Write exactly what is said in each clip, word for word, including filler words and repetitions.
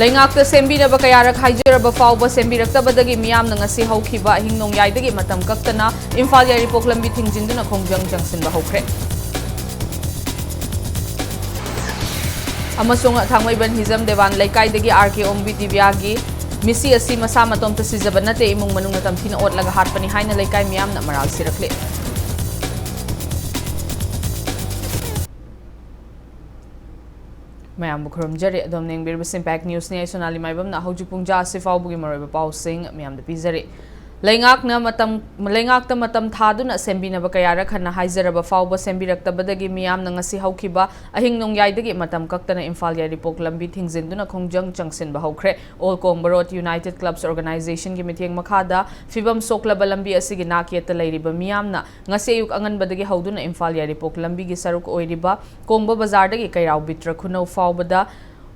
ꯂꯩꯉꯥꯛꯇ ꯁꯦꯝꯕꯤꯅꯕ ꯀꯌꯥꯔꯛ ꯍꯥꯏꯖꯔꯕ ꯐꯥꯎꯕ ꯁꯦꯝꯕꯤꯔꯛꯇꯕꯗꯒꯤ ꯃꯤꯌꯥꯝꯅ ꯉꯁꯤ ꯍꯧꯈꯤꯕ ꯑꯍꯤꯡ ꯅꯣꯡꯌꯥꯏꯗꯒꯤ ꯃꯇꯝ ꯀꯛꯇꯅ ꯏꯝꯐꯥꯜ ꯌꯥꯏꯔꯤꯄꯣꯛ ꯂꯝꯕꯤ ꯊꯤꯡꯖꯤꯟꯗꯨꯅ ꯈꯣꯡꯖꯪ ꯆꯪꯁꯤꯟꯕ ꯍꯧꯈ꯭ꯔꯦ꯫ ꯑꯃꯁꯨꯡ ꯊꯥꯡꯃꯩꯕꯟ ꯍꯤꯖꯝ ꯗꯦꯋꯥꯟ ꯂꯩꯀꯥꯏꯗꯒꯤ ꯑꯥꯔ ꯀꯦ ꯑꯣꯡꯕꯤ ꯗꯤꯕ꯭ꯌꯥꯒꯤ ꯃꯤꯁꯤ ꯑꯁꯤ ꯃꯁꯥ ꯃꯇꯣꯝꯇ ꯁꯤꯖꯕ ꯅꯠꯇꯦ, ꯏꯃꯨꯡ ꯃꯅꯨꯡꯅ ꯇꯝꯊꯤꯅ ꯑꯣꯠꯂꯒ ꯍꯥꯠꯄꯅꯤ ꯍꯥꯏꯅ ꯂꯩꯀꯥꯏ ꯃꯤꯌꯥꯝꯅ ꯃꯔꯥꯜ ꯁꯤꯔꯛꯂꯦ꯫ ꯃꯌꯥꯝꯕꯨ ꯈꯨꯔꯨꯝꯖꯔꯤ꯫ ꯑꯗꯣꯝꯅ ꯌꯦꯡꯕꯤꯔꯤꯕꯁꯤ ꯏꯝꯄꯦꯛ ꯅ꯭ꯌꯨꯁꯅꯤ꯫ ꯑꯩ ꯁꯣꯅꯥꯂꯤ ꯃꯥꯏꯕꯝꯅ ꯍꯧꯖꯤꯛ ꯄꯨꯡ ꯖꯥ ꯑꯁꯤ ꯐꯥꯎꯕꯒꯤ ꯃꯔꯨꯑꯣꯏꯕ ꯄꯥꯎꯁꯤꯡ ꯃꯌꯥꯝꯗ ꯄꯤꯖꯔꯤ꯫ ꯂꯩꯉꯥꯛꯅ ꯃꯇꯝ, ꯂꯩꯉꯥꯛꯇ ꯃꯇꯝ ꯊꯥꯗꯨꯅ ꯁꯦꯝꯕꯤꯅꯕ ꯀꯌꯥꯔꯛ ꯍꯟꯅ ꯍꯥꯏꯖꯔꯕ ꯐꯥꯎꯕ ꯁꯦꯝꯕꯤꯔꯛꯇꯕꯗꯒꯤ ꯃꯤꯌꯥꯝꯅ ꯉꯁꯤ ꯍꯧꯈꯤꯕ ꯑꯍꯤꯡ ꯅꯣꯡꯌꯥꯏꯗꯒꯤ ꯃꯇꯝ ꯀꯛꯇꯅ ꯏꯝꯐꯥꯜ ꯌꯥꯏꯔꯤꯄꯣꯛ ꯂꯝꯕꯤ ꯊꯤꯡꯖꯤꯟꯗꯨꯅ ꯈꯣꯡꯖꯪ ꯆꯪꯁꯤꯟꯕ ꯍꯧꯈ꯭ꯔꯦ꯫ ꯑꯣꯜ ꯀꯣꯡꯕ ꯔꯣꯗ ꯌꯨꯅꯥꯏꯇꯦꯗ ꯀ꯭ꯂꯕꯁ ꯑꯣꯔꯒꯅꯥꯏꯖꯦꯁꯟꯒꯤ ꯃꯤꯠꯌꯦꯡ ꯃꯈꯥꯗ ꯐꯤꯕꯝ ꯁꯣꯛꯂꯕ ꯂꯝꯕꯤ ꯑꯁꯤꯒꯤ ꯅꯥꯛ ꯌꯦꯠꯇ ꯂꯩꯔꯤꯕ ꯃꯤꯌꯥꯝꯅ ꯉꯁꯤ ꯑꯌꯨꯛ ꯑꯉꯟꯕꯗꯒꯤ ꯍꯧꯗꯨꯅ ꯏꯝꯐꯥꯜ ꯌꯥꯏꯔꯤꯄꯣꯛ ꯂꯝꯕꯤꯒꯤ ꯁꯔꯨꯛ ꯑꯣꯏꯔꯤꯕ ꯀꯣꯡꯕ ꯕꯖꯥꯔꯗꯒꯤ ꯀꯩꯔꯥꯎ ꯕꯤꯇ꯭ꯔ ꯈꯨꯅꯧ ꯐꯥꯎꯕꯗ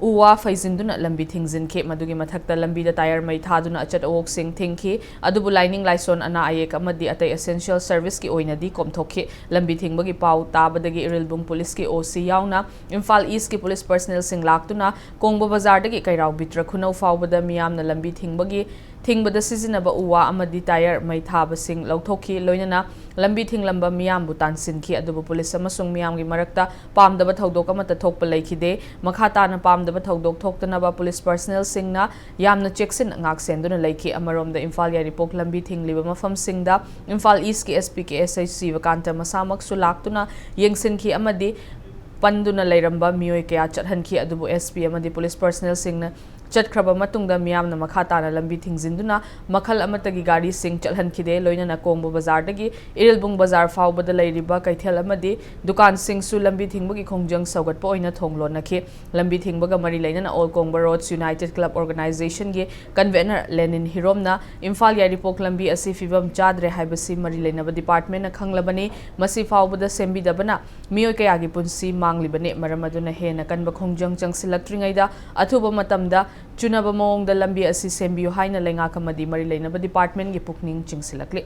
ꯎ ꯋꯥ ꯐꯩꯖꯤꯟꯗꯨꯅ ꯂꯝꯕꯤ ꯊꯤꯡꯖꯤꯟꯈꯤ꯫ ꯃꯗꯨꯒꯤ ꯃꯊꯛꯇ ꯂꯝꯕꯤꯗ ꯇꯥꯌꯔ ꯃꯩ ꯊꯥꯗꯨꯅ ꯑꯆꯠ ꯑꯋꯣꯛꯁꯤꯡ ꯊꯤꯡꯈꯤ꯫ ꯑꯗꯨꯕꯨ ꯂꯥꯏꯅꯤꯡ ꯂꯥꯏꯁꯣꯟ, ꯑꯅꯥ ꯑꯌꯦꯛ ꯑꯃꯗꯤ ꯑꯇꯩ ꯑꯦꯁꯦꯟꯁꯤꯌꯦꯜ ꯁꯔꯚꯤꯁꯀꯤ ꯑꯣꯏꯅꯗꯤ ꯀꯣꯝꯊꯣꯛꯈꯤ꯫ ꯂꯝꯕꯤ ꯊꯤꯡꯕꯒꯤ ꯄꯥꯎ ꯇꯥꯕꯗꯒꯤ ꯏꯔꯤꯜꯕꯨꯡ ꯄꯨꯂꯤꯁꯀꯤ ꯑꯣ ꯁꯤ ꯌꯥꯎꯅ ꯏꯝꯐꯥꯜ ꯏꯁꯀꯤ ꯄꯨꯂꯤꯁ ꯄꯔꯁꯅꯦꯜꯁꯤꯡ ꯂꯥꯛꯇꯨꯅ ꯀꯣꯡꯕ ꯕꯖꯥꯔꯗꯒꯤ ꯀꯩꯔꯥꯎ ꯕꯤꯇ꯭ꯔ ꯈꯨꯅꯧ ꯐꯥꯎꯕꯗ ꯃꯤꯌꯥꯝꯅ ꯂꯝꯕꯤ ꯊꯤꯡꯕꯒꯤ, ꯊꯤꯡꯕꯗ ꯁꯤꯖꯤꯟꯅꯕ ꯎ ꯋꯥ ꯑꯃꯗꯤ ꯇꯥꯌꯔ ꯃꯩ ꯊꯥꯕꯁꯤꯡ ꯂꯧꯊꯣꯛꯈꯤ꯫ ꯂꯣꯏꯅꯅ ꯂꯝꯕꯤ ꯊꯤꯡꯂꯝꯕ ꯃꯤꯌꯥꯝꯕꯨ ꯇꯥꯟꯁꯤꯟꯈꯤ꯫ ꯑꯗꯨꯕꯨ ꯄꯨꯂꯤꯁ ꯑꯃꯁꯨꯡ ꯃꯤꯌꯥꯝꯒꯤ ꯃꯔꯛꯇ ꯄꯥꯝꯗꯕ ꯊꯧꯗꯣꯛ ꯑꯃꯠꯇ ꯊꯣꯛꯄ ꯂꯩꯈꯤꯗꯦ꯫ ꯃꯈꯥ ꯇꯥꯅ ꯄꯥꯝꯗꯕ ꯊꯧꯗꯣꯛ ꯊꯣꯛꯇꯅꯕ ꯄꯨꯂꯤꯁ ꯄꯔꯁꯅꯦꯜꯁꯤꯡꯅ ꯌꯥꯝꯅ ꯆꯦꯛꯁꯤꯟꯅ ꯉꯥꯛꯁꯦꯟꯗꯨꯅ ꯂꯩꯈꯤ꯫ ꯑꯃꯔꯣꯝꯗ ꯏꯝꯐꯥꯜ ꯌꯥꯏꯔꯤꯄꯣꯛ ꯂꯝꯕꯤ ꯊꯤꯡꯂꯤꯕ ꯃꯐꯝꯁꯤꯡꯗ ꯏꯝꯐꯥꯜ ꯏꯁꯀꯤ ꯑꯦꯁ ꯄꯤ ꯀꯦ ꯑꯦꯁ ꯑꯩꯆ ꯁꯤꯕꯀꯥꯟꯇ ꯃꯁꯥꯃꯛꯁꯨ ꯂꯥꯛꯇꯨꯅ ꯌꯦꯡꯁꯤꯟꯈꯤ ꯑꯃꯗꯤ ꯄꯟꯗꯨꯅ ꯂꯩꯔꯝꯕ ꯃꯤꯑꯣꯏ ꯀꯌꯥ ꯆꯠꯍꯟꯈꯤ꯫ ꯑꯗꯨꯕꯨ ꯑꯦꯁ ꯄꯤ ꯑꯃꯗꯤ ꯄꯨꯂꯤꯁ ꯄꯔꯁꯅꯦꯜꯁꯤꯡꯅ ꯆꯠꯈ꯭ꯔꯕ ꯃꯇꯨꯡꯗ ꯃꯤꯌꯥꯝꯅ ꯃꯈꯥ ꯇꯥꯅ ꯂꯝꯕꯤ ꯊꯤꯡꯖꯤꯟꯗꯨꯅ ꯃꯈꯜ ꯑꯃꯠꯇꯒꯤ ꯒꯥꯔꯤꯁꯤꯡ ꯆꯠꯍꯟꯈꯤꯗꯦ꯫ ꯂꯣꯏꯅꯅ ꯀꯣꯡꯕ ꯕꯖꯥꯔꯗꯒꯤ ꯏꯔꯤꯜꯕꯨꯡ ꯕꯖꯥꯔ ꯐꯥꯎꯕꯗ ꯂꯩꯔꯤꯕ ꯀꯩꯊꯦꯜ ꯑꯃꯗꯤ ꯗꯨꯀꯥꯟꯁꯤꯡꯁꯨ ꯂꯝꯕꯤ ꯊꯤꯡꯕꯒꯤ ꯈꯣꯡꯖꯪ ꯁꯧꯒꯠꯄ ꯑꯣꯏꯅ ꯊꯣꯡ ꯂꯣꯟꯅꯈꯤ꯫ ꯂꯝꯕꯤ ꯊꯤꯡꯕꯒ ꯃꯔꯤ ꯂꯩꯅꯅ all Kongba roads united club ꯑꯣꯔꯒꯅꯥꯏꯖꯦꯁꯟꯒꯤ ꯀꯟꯚꯦꯅꯔ ꯂꯦꯅꯤꯟ ꯍꯤꯔꯣꯝꯅ ꯏꯝꯐꯥꯜ ꯌꯥꯏꯔꯤꯄꯣꯛ ꯂꯝꯕꯤ ꯑꯁꯤ ꯐꯤꯕꯝ ꯆꯥꯗ꯭ꯔꯦ ꯍꯥꯏꯕꯁꯤ ꯃꯔꯤ ꯂꯩꯅꯕ ꯗꯤꯄꯥꯔꯠꯃꯦꯟꯅ ꯈꯪꯂꯕꯅꯤ꯫ ꯃꯁꯤ ꯐꯥꯎꯕꯗ ꯁꯦꯝꯕꯤꯗꯕꯅ ꯃꯤꯑꯣꯏ ꯀꯌꯥꯒꯤ ꯄꯨꯟꯁꯤ ꯃꯥꯡꯂꯤꯕꯅꯤ꯫ ꯃꯔꯝ ꯑꯗꯨꯅ ꯍꯦꯟꯅ ꯀꯟꯕ ꯈꯣꯡꯖꯪ ꯆꯪꯁꯤꯜꯂꯛꯇ꯭ꯔꯤꯉꯩꯗ ꯑꯊꯨꯕ ꯃꯇꯝꯗ ꯆꯨꯅꯕ ꯃꯑꯣꯡꯗ ꯂꯝꯕꯤ ꯑꯁꯤ ꯁꯦꯝꯕꯤꯌꯨ ꯍꯥꯏꯅ ꯂꯩꯉꯥꯛ ꯑꯃꯗꯤ ꯃꯔꯤ ꯂꯩꯅꯕ ꯗꯤꯄꯥꯔꯠꯃꯦꯟꯒꯤ ꯄꯨꯛꯅꯤꯡ ꯆꯤꯡꯁꯤꯜꯂꯛꯂꯤ꯫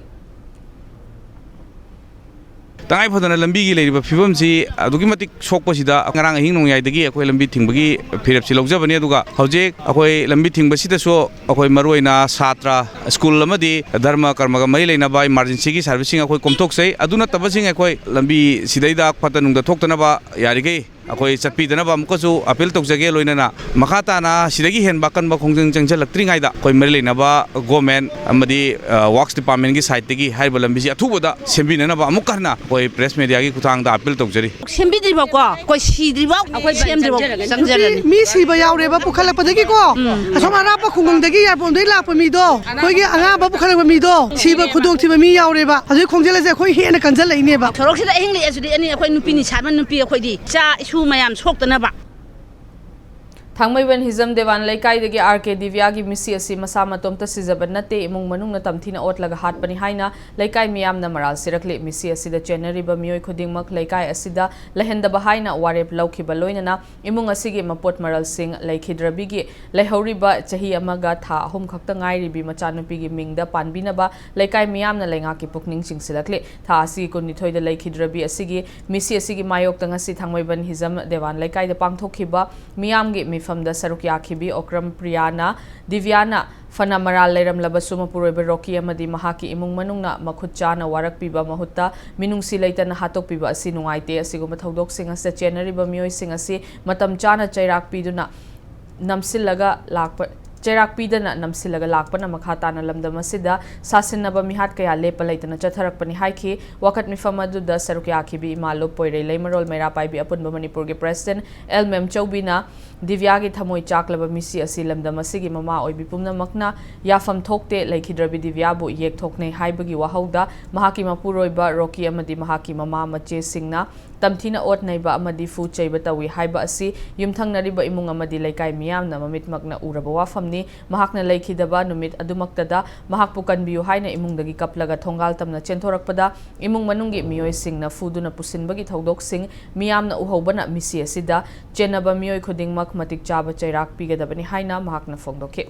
ꯇꯉꯥꯏ ꯐꯗꯅ ꯂꯝꯕꯤꯒꯤ ꯂꯩꯔꯤꯕ ꯐꯤꯕꯝꯁꯤ ꯑꯗꯨꯛꯀꯤ ꯃꯇꯤꯛ ꯁꯣꯛꯄꯁꯤꯗ ꯉꯔꯥꯡ ꯑꯍꯤꯡ ꯅꯣꯡꯌꯥꯏꯗꯒꯤ ꯑꯩꯈꯣꯏ ꯂꯝꯕꯤ ꯊꯤꯡꯕꯒꯤ ꯐꯤꯔꯦꯞꯁꯤ ꯂꯧꯖꯕꯅꯤ꯫ ꯑꯗꯨꯒ ꯍꯧꯖꯤꯛ ꯑꯩꯈꯣꯏ ꯂꯝꯕꯤ ꯊꯤꯡꯕꯁꯤꯗꯁꯨ ꯑꯩꯈꯣꯏ ꯃꯔꯨꯑꯣꯏꯅ ꯁꯥꯇ꯭ꯔ, ꯁ꯭ꯀꯨꯜ ꯑꯃꯗꯤ ꯙꯔꯃ ꯀꯔꯃꯒ ꯃꯔꯤ ꯂꯩꯅꯕ ꯏꯃꯥꯔꯖꯦꯟꯁꯤꯒꯤ ꯁꯥꯔꯚꯤꯁꯁꯤꯡ ꯑꯩꯈꯣꯏ ꯀꯣꯝꯊꯣꯛꯆꯩ꯫ ꯑꯗꯨ ꯅꯠꯇꯕꯁꯤꯡ ꯑꯩꯈꯣꯏ ꯂꯝꯕꯤ ꯁꯤꯗꯩꯗ ꯐꯠꯇ ꯅꯨꯡꯗ ꯊꯣꯛꯇꯅꯕ ꯌꯥꯔꯤꯈꯩ ꯑꯩꯈꯣꯏ ꯆꯠꯄꯤꯗꯅꯕ ꯑꯃꯨꯛꯀꯁꯨ ꯑꯄꯤꯜ ꯇꯧꯖꯒꯦ꯫ ꯂꯣꯏꯅꯅ ꯃꯈꯥ ꯇꯥꯅ ꯁꯤꯗꯒꯤ ꯍꯦꯟꯕ ꯑꯀꯟꯕ ꯈꯣꯡꯖꯪ ꯆꯪꯁꯤꯜꯂꯛꯇ꯭ꯔꯤꯉꯩꯗ ꯑꯩꯈꯣꯏ ꯃꯔꯤ ꯂꯩꯅꯕ ꯒꯣꯔꯃꯦꯟ ꯑꯃꯗꯤ, ꯑ, ꯋꯥꯔꯛꯁ ꯗꯤꯄꯥꯔꯠꯃꯦꯟꯒꯤ ꯁꯥꯏꯠꯇꯒꯤ ꯍꯥꯏꯔꯤꯕ ꯂꯝꯕꯤꯁꯤ ꯑꯊꯨꯕꯗ ꯁꯦꯝꯕꯤꯅꯅꯕ ꯑꯃꯨꯛꯀ ꯍꯟꯅ ꯑꯩꯈꯣꯏ ꯄ꯭ꯔꯦꯁ ꯃꯦꯗꯤꯌꯥꯒꯤ ꯈꯨꯠꯊꯥꯡꯗ ꯑꯄꯤꯜ ꯇꯧꯖꯔꯤ꯫ ꯁꯦꯝꯕꯤꯗ꯭ꯔꯤꯕꯧꯀꯣ, ꯑꯩꯈꯣꯏ ꯁꯤꯗ꯭ꯔꯤꯕꯧ ꯑꯩꯈꯣꯏ ꯁꯦꯝꯗ꯭ꯔꯤꯕꯧ ꯆꯪꯖꯔꯅꯤ꯫ ꯆꯪꯖꯔꯅꯤ꯫ ꯃꯤ ꯁꯤꯕ ꯌꯥꯎꯔꯦꯕ ꯄꯨꯈꯠꯂꯛꯄꯗꯒꯤꯀꯣ꯫ ꯎꯝ꯫ ꯑꯁꯣꯝ ꯑꯔꯥꯞꯄ ꯈꯨꯡꯒꯪꯗꯒꯤ, ꯌꯥꯏꯔꯤꯄꯣꯛꯂꯣꯝꯗꯒꯤ ꯂꯥꯛꯄ ꯃꯤꯗꯣ, ꯑꯩꯈꯣꯏꯒꯤ ꯑꯉꯥꯡꯕ ꯄꯨꯈꯠꯂꯛꯄ ꯃꯤꯗꯣ, ꯁꯤꯕ ꯈꯨꯗꯣꯡꯊꯤꯕ ꯃꯤ ꯌꯥꯎꯔꯦꯕ꯫ ꯍꯧꯖꯤꯛ ꯈꯣꯡꯖꯦꯜ ꯑꯁꯦ ꯑꯩꯈꯣꯏ ꯍꯦꯟꯅ ꯀꯟꯖꯜꯂꯛꯏꯅꯦꯕ꯫ ꯁꯣꯔꯣꯛꯁꯤꯗ ꯑꯍꯤꯡ ꯂꯦꯛꯑꯁꯨ ꯂꯦꯛꯑꯅꯤ ꯑꯩꯈꯣꯏ ꯅꯨꯄꯤꯅꯤ, ꯁꯥꯃꯟ ꯅꯨꯄꯤ ꯑꯩꯈꯣꯏꯗꯤ꯫ ꯏꯆꯥ ꯏꯁꯨ ꯃꯌꯥꯝ ꯁꯣꯛꯇꯅꯕ꯫ ꯊꯥꯡꯃꯩꯕꯟ ꯍꯤꯖꯝ ꯗꯦꯋꯥꯟ ꯂꯩꯀꯥꯏꯗꯒꯤ ꯑꯥꯔ ꯀꯦ ꯗꯤꯕ꯭ꯌꯥꯒꯤ ꯃꯤꯁꯤ ꯑꯁꯤ ꯃꯁꯥ ꯃꯇꯣꯝꯇ ꯁꯤꯖꯕ ꯅꯠꯇꯦ, ꯏꯃꯨꯡ ꯃꯅꯨꯡꯅ ꯇꯝꯊꯤꯅ ꯑꯣꯠꯂꯒ ꯍꯥꯠꯄꯅꯤ ꯍꯥꯏꯅ ꯂꯩꯀꯥꯏ ꯃꯤꯌꯥꯝꯅ ꯃꯔꯥꯜ ꯁꯤꯔꯛꯂꯤ꯫ ꯃꯤꯁꯤ ꯑꯁꯤꯗ ꯆꯦꯟꯅꯔꯤꯕ ꯃꯤꯑꯣꯏ ꯈꯨꯗꯤꯡꯃꯛ ꯂꯩꯀꯥꯏ ꯑꯁꯤꯗ ꯂꯩꯍꯟꯗꯕ ꯍꯥꯏꯅ ꯋꯥꯔꯦꯞ ꯂꯧꯈꯤꯕ ꯂꯣꯏꯅꯅ ꯏꯃꯨꯡ ꯑꯁꯤꯒꯤ ꯃꯄꯣꯠ ꯃꯔꯜꯁꯤꯡ ꯂꯩꯈꯤꯗ꯭ꯔꯕꯤꯒꯤ ꯂꯩꯍꯧꯔꯤꯕ ꯆꯍꯤ ꯑꯃꯒ ꯊꯥ ꯑꯍꯨꯝ ꯈꯛꯇ ꯉꯥꯏꯔꯤꯕꯤ ꯃꯆꯥꯅꯨꯄꯤꯒꯤ ꯃꯤꯡꯗ ꯄꯥꯟꯕꯤꯅꯕ ꯂꯩꯀꯥꯏ ꯃꯤꯌꯥꯝꯅ ꯂꯩꯉꯥꯛꯀꯤ ꯄꯨꯛꯅꯤꯡ ꯆꯤꯡꯁꯤꯜꯂꯛꯂꯤ꯫ ꯊꯥ ꯑꯁꯤꯒꯤ ꯀꯨꯟꯅꯤꯊꯣꯏꯗ ꯂꯩꯈꯤꯗ꯭ꯔꯕꯤ ꯑꯁꯤꯒꯤ ꯃꯤꯁꯤ ꯑꯁꯤꯒꯤ ꯃꯥꯌꯣꯛꯇ ꯉꯁꯤ ꯊꯥꯡꯃꯩꯕꯟ ꯍꯤꯖꯝ ꯗꯦꯋꯥꯟ ꯂꯩꯀꯥꯏꯗ ꯄꯥꯡꯊꯣꯛꯈꯤꯕ ꯃꯤꯌꯥꯝꯒꯤ ꯃꯤꯐꯝꯗ ꯁꯔꯨꯛ ꯌꯥꯈꯤꯕꯤ ꯑꯣꯀ꯭ꯔꯝ ꯄ꯭ꯔꯤꯌꯥꯅ ꯗꯤꯕ꯭ꯌꯥꯅ ꯐꯅ ꯃꯔꯥꯜ ꯂꯩꯔꯝꯂꯕꯁꯨ ꯃꯄꯨꯔꯣꯏꯕ ꯔꯣꯀꯤ ꯑꯃꯗꯤ ꯃꯍꯥꯛꯀꯤ ꯏꯃꯨꯡ ꯃꯅꯨꯡꯅ ꯃꯈꯨꯠ ꯆꯥꯅ ꯋꯥꯔꯛꯄꯤꯕ ꯃꯍꯨꯠꯇ ꯃꯤꯅꯨꯡꯁꯤ ꯂꯩꯇꯅ ꯍꯥꯠꯇꯣꯛꯄꯤꯕ ꯑꯁꯤ ꯅꯨꯡꯉꯥꯏꯇꯦ꯫ ꯑꯁꯤꯒꯨꯝꯕ ꯊꯧꯗꯣꯛꯁꯤꯡ ꯑꯁꯤꯗ ꯆꯦꯟꯅꯔꯤꯕ ꯃꯤꯑꯣꯏꯁꯤꯡ ꯑꯁꯤ ꯃꯇꯝ ꯆꯥꯅ ꯆꯩꯔꯥꯛ ꯄꯤꯗꯨꯅ ꯅꯝꯁꯤꯜꯂꯒ ꯂꯥꯛꯄ, ꯆꯩꯔꯥꯛ ꯄꯤꯗꯅ ꯅꯝꯁꯤꯜꯂꯒ ꯂꯥꯛꯄꯅ ꯃꯈꯥ ꯇꯥꯅ ꯂꯝꯗꯝ ꯑꯁꯤꯗ ꯁꯥꯁꯤꯟꯅꯕ ꯃꯤꯍꯥꯠ ꯀꯌꯥ ꯂꯦꯞꯄ ꯂꯩꯇꯅ ꯆꯠꯊꯔꯛꯄꯅꯤ ꯍꯥꯏꯈꯤ꯫ ꯋꯥꯀꯠ ꯃꯤꯐꯝ ꯑꯗꯨꯗ ꯁꯔꯨꯛ ꯌꯥꯈꯤꯕꯤ ꯏꯃꯥ ꯂꯨꯞ ꯄꯣꯏꯔꯩ ꯂꯩꯃꯔꯣꯜ ꯃꯩꯔꯥ ꯄꯥꯏꯕꯤ ꯑꯄꯨꯟꯕ ꯃꯅꯤꯄꯨꯔꯒꯤ ꯄ꯭ꯔꯦꯁꯤꯗꯦꯟꯠ ꯑꯦꯜ ꯃꯦꯝꯆꯧꯕꯤꯅ ꯗꯤꯕ꯭ꯌꯥꯒꯤ ꯊꯃꯣꯏ ꯆꯥꯛꯂꯕ ꯃꯤꯁꯤ ꯑꯁꯤ ꯂꯝꯗꯝ ꯑꯁꯤꯒꯤ ꯃꯃꯥ ꯑꯣꯏꯕꯤ ꯄꯨꯝꯅꯃꯛꯅ ꯌꯥꯐꯝ ꯊꯣꯛꯇꯦ, ꯂꯩꯈꯤꯗ꯭ꯔꯕꯤ ꯗꯤꯕ꯭ꯌꯥꯕꯨ ꯌꯦꯛ ꯊꯣꯛꯅꯩ ꯍꯥꯏꯕꯒꯤ ꯋꯥꯍꯧꯗ ꯃꯍꯥꯛꯀꯤ ꯃꯄꯨꯔꯣꯏꯕ ꯔꯣꯀꯤ ꯑꯃꯗꯤ ꯃꯍꯥꯛꯀꯤ ꯃꯃꯥ ꯃꯆꯦꯁꯤꯡꯅ ꯇꯝꯊꯤꯅ ꯑꯣꯠ ꯅꯩꯕ ꯑꯃꯗꯤ ꯐꯨ ꯆꯩꯕ ꯇꯧꯏ ꯍꯥꯏꯕ ꯑꯁꯤ ꯌꯨꯝꯊꯪꯅꯔꯤꯕ ꯏꯃꯨꯡ ꯑꯃꯗꯤ ꯂꯩꯀꯥꯏ ꯃꯤꯌꯥꯝꯅ ꯃꯃꯤꯠꯃꯛꯅ ꯎꯔꯕ ꯋꯥꯐꯝꯅꯤ꯫ ꯃꯍꯥꯛꯅ ꯂꯩꯈꯤꯗꯕ ꯅꯨꯃꯤꯠ ꯑꯗꯨꯃꯛꯇꯗ ꯃꯍꯥꯛꯄꯨ ꯀꯟꯕꯤꯌꯨ ꯍꯥꯏꯅ ꯏꯃꯨꯡꯗꯒꯤ ꯀꯞꯂꯒ ꯊꯣꯡꯒꯥꯜ ꯇꯝꯅ ꯆꯦꯟꯊꯣꯔꯛꯄꯗ ꯏꯃꯨꯡ ꯃꯅꯨꯡꯒꯤ ꯃꯤꯑꯣꯏꯁꯤꯡꯅ ꯐꯨꯗꯨꯅ ꯄꯨꯁꯤꯟꯕꯒꯤ ꯊꯧꯗꯣꯛꯁꯤꯡ ꯃꯤꯌꯥꯝꯅ ꯎꯍꯧꯕꯅ ꯃꯤꯁꯤ ꯑꯁꯤꯗ ꯆꯦꯟꯅꯕ ꯃꯤꯑꯣꯏ ꯈꯨꯗꯤꯡꯃꯛ ꯃꯇꯤꯛ ꯆꯥꯕ ꯆꯩꯔꯥꯛ ꯄꯤꯒꯗꯕꯅꯤ ꯍꯥꯏꯅ ꯃꯍꯥꯛꯅ ꯐꯣꯡꯗꯣꯛꯈꯤ꯫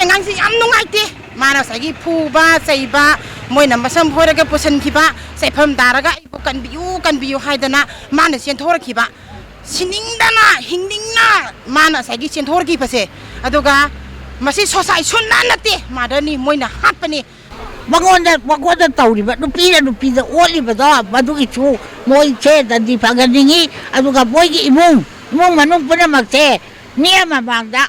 ꯑꯉꯥꯡꯁꯤ ꯌꯥꯝ ꯅꯨꯡꯉꯥꯏꯇꯦ꯫ ꯃꯥꯅ ꯉꯁꯥꯏꯒꯤ ꯐꯨꯕ ꯆꯩꯕ, ꯃꯣꯏꯅ ꯃꯁꯝ ꯐꯣꯏꯔꯒ ꯄꯨꯁꯤꯟꯈꯤꯕ, ꯆꯩꯐꯝ ꯇꯥꯔꯒ ꯑꯩꯕꯨ "ꯀꯟꯕꯤꯌꯨ, ꯀꯟꯕꯤꯌꯨ" ꯍꯥꯏꯗꯅ ꯃꯥꯅ ꯆꯦꯟꯊꯣꯔꯛꯈꯤꯕ꯫ ꯁꯤꯅꯤꯡꯗꯅ, ꯍꯤꯡꯅꯤꯡꯅ ꯃꯥꯅ ꯉꯁꯥꯏꯒꯤ ꯆꯦꯟꯊꯣꯔꯛꯈꯤꯕꯁꯦ꯫ ꯑꯗꯨꯒ ꯃꯁꯤ suicide ꯁꯨꯟꯅ ꯅꯠꯇꯦ, murderꯅꯤ, ꯃꯣꯏꯅ ꯍꯥꯠꯄꯅꯤ꯫ ꯃꯉꯣꯟꯗ, ꯃꯉꯣꯟꯗ ꯇꯧꯔꯤꯕ ꯅꯨꯄꯤꯅ ꯅꯨꯄꯤꯗ ꯑꯣꯠꯂꯤꯕꯗꯣ, ꯃꯗꯨꯒꯤꯁꯨ ꯃꯣꯏꯁꯦ ꯗꯟꯗꯤ ꯐꯪꯍꯟꯅꯤꯡꯉꯤ꯫ ꯑꯗꯨꯒ ꯃꯣꯏꯒꯤ ꯏꯃꯨꯡ, ꯏꯃꯨꯡ ꯃꯅꯨꯡ ꯄꯨꯝꯅꯃꯛꯁꯦ ꯃꯤꯌꯥꯝ ꯃꯃꯥꯡꯗ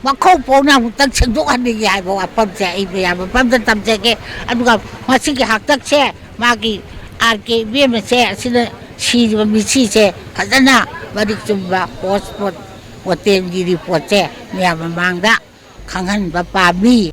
ꯃꯈꯧ ꯄꯣꯛꯅ ꯑꯃꯨꯛꯇꯪ ꯁꯦꯡꯗꯣꯛꯍꯟꯅꯤꯡꯉꯤ ꯍꯥꯏꯕ ꯋꯥꯐꯝꯁꯦ ꯑꯩ ꯃꯌꯥꯝ ꯃꯐꯝꯗ ꯊꯝꯖꯒꯦ꯫ ꯑꯗꯨꯒ ꯃꯁꯤꯒꯤ ꯍꯥꯛꯇꯛꯁꯦ ꯃꯥꯒꯤ ꯑꯥꯔ ꯀꯦ ꯏꯕꯦꯝꯃꯁꯦ ꯑꯁꯤꯅ ꯁꯤꯔꯤꯕ ꯃꯤꯠꯁꯤꯁꯦ ꯐꯖꯅ ꯃꯔꯤꯛ ꯆꯨꯝꯕ ꯄꯣꯁ ꯃꯣꯔꯇꯦꯝꯒꯤ ꯔꯤꯄꯣꯔꯠꯁꯦ ꯃꯌꯥꯝ ꯃꯃꯥꯡꯗ ꯈꯪꯍꯟꯕ ꯄꯥꯝꯃꯤ꯫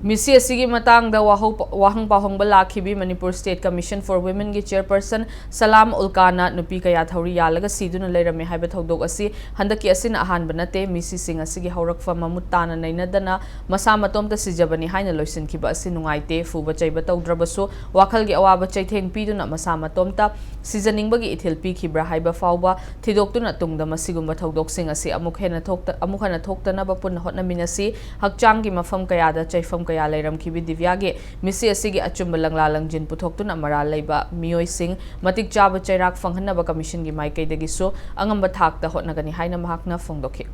ꯃꯤꯠꯁꯤ ꯑꯁꯤꯒꯤ ꯃꯇꯥꯡꯗ ꯋꯥꯍꯧ-, ꯋꯥꯍꯪ ꯄꯥꯎꯍꯪꯕ ꯂꯥꯛꯈꯤꯕꯤ Manipur State Commission for Womenꯒꯤ chairperson ꯁꯂꯥꯝ ꯎꯜꯀꯥꯅ ꯅꯨꯄꯤ ꯀꯌꯥ ꯊꯧꯔꯤ ꯌꯥꯜꯂꯒ ꯁꯤꯗꯨꯅ ꯂꯩꯔꯝꯃꯤ ꯍꯥꯏꯕ ꯊꯧꯗꯣꯛ ꯑꯁꯤ ꯍꯟꯗꯛꯀꯤ ꯑꯁꯤꯅ ꯑꯍꯥꯟꯕ ꯅꯠꯇꯦ꯫ ꯃꯤꯠꯁꯤꯁꯤꯡ ꯑꯁꯤꯒꯤ ꯍꯧꯔꯛꯐꯝ ꯃꯃꯨꯠ ꯇꯥꯅ ꯅꯩꯅꯗꯅ ꯃꯁꯥ ꯃꯇꯣꯝꯇ ꯁꯤꯖꯕꯅꯤ ꯍꯥꯏꯅ ꯂꯣꯏꯁꯤꯟꯈꯤꯕ ꯑꯁꯤ ꯅꯨꯡꯉꯥꯏꯇꯦ꯫ ꯐꯨꯕ ꯆꯩꯕ ꯇꯧꯗ꯭ꯔꯕꯁꯨ ꯋꯥꯈꯜꯒꯤ ꯑꯋꯥꯕ ꯆꯩꯊꯦꯡ ꯄꯤꯗꯨꯅ ꯃꯁꯥ ꯃꯇꯣꯝꯇ ꯁꯤꯖꯅꯤꯡꯕꯒꯤ ꯏꯊꯤꯜ ꯄꯤꯈꯤꯕ꯭ꯔꯥ ꯍꯥꯏꯕ ꯐꯥꯎꯕ ꯊꯤꯗꯣꯛꯇꯨꯅ ꯇꯨꯡꯗ ꯃꯁꯤꯒꯨꯝꯕ ꯊꯧꯗꯣꯛꯁꯤꯡ ꯑꯁꯤ ꯑꯃꯨꯛ ꯍꯦꯟꯅ ꯊꯣꯛꯇ-, ꯑꯃꯨꯛ ꯍꯟꯅ ꯊꯣꯛꯇꯅꯕ ꯄꯨꯟꯅ ꯍꯣꯠꯅꯃꯤꯟꯅꯁꯤ꯫ ꯍꯛꯆꯥꯡꯒꯤ ꯃꯐꯝ ꯀꯌꯥꯗ ꯆꯩꯐꯝ ꯀꯌꯥ ꯂꯩꯔꯝꯈꯤꯕꯤ ꯗꯤꯕ꯭ꯌꯥꯒꯤ ꯃꯤꯠꯁꯤ ꯑꯁꯤꯒꯤ ꯑꯆꯨꯝꯕ ꯂꯪꯂꯥ ꯂꯪꯖꯤꯟ ꯄꯨꯊꯣꯛꯇꯨꯅ ꯃꯔꯥꯜ ꯂꯩꯕ ꯃꯤꯑꯣꯏꯁꯤꯡ ꯃꯇꯤꯛ ꯆꯥꯕ ꯆꯩꯔꯥꯛ ꯐꯪꯍꯟꯅꯕ commissionꯒꯤ ꯃꯥꯏꯀꯩꯗꯒꯤꯁꯨ ꯑꯉꯝꯕ ꯊꯥꯛꯇ ꯍꯣꯠꯅꯒꯅꯤ ꯍꯥꯏꯅ ꯃꯍꯥꯛꯅ ꯐꯣꯡꯗꯣꯛꯈꯤ꯫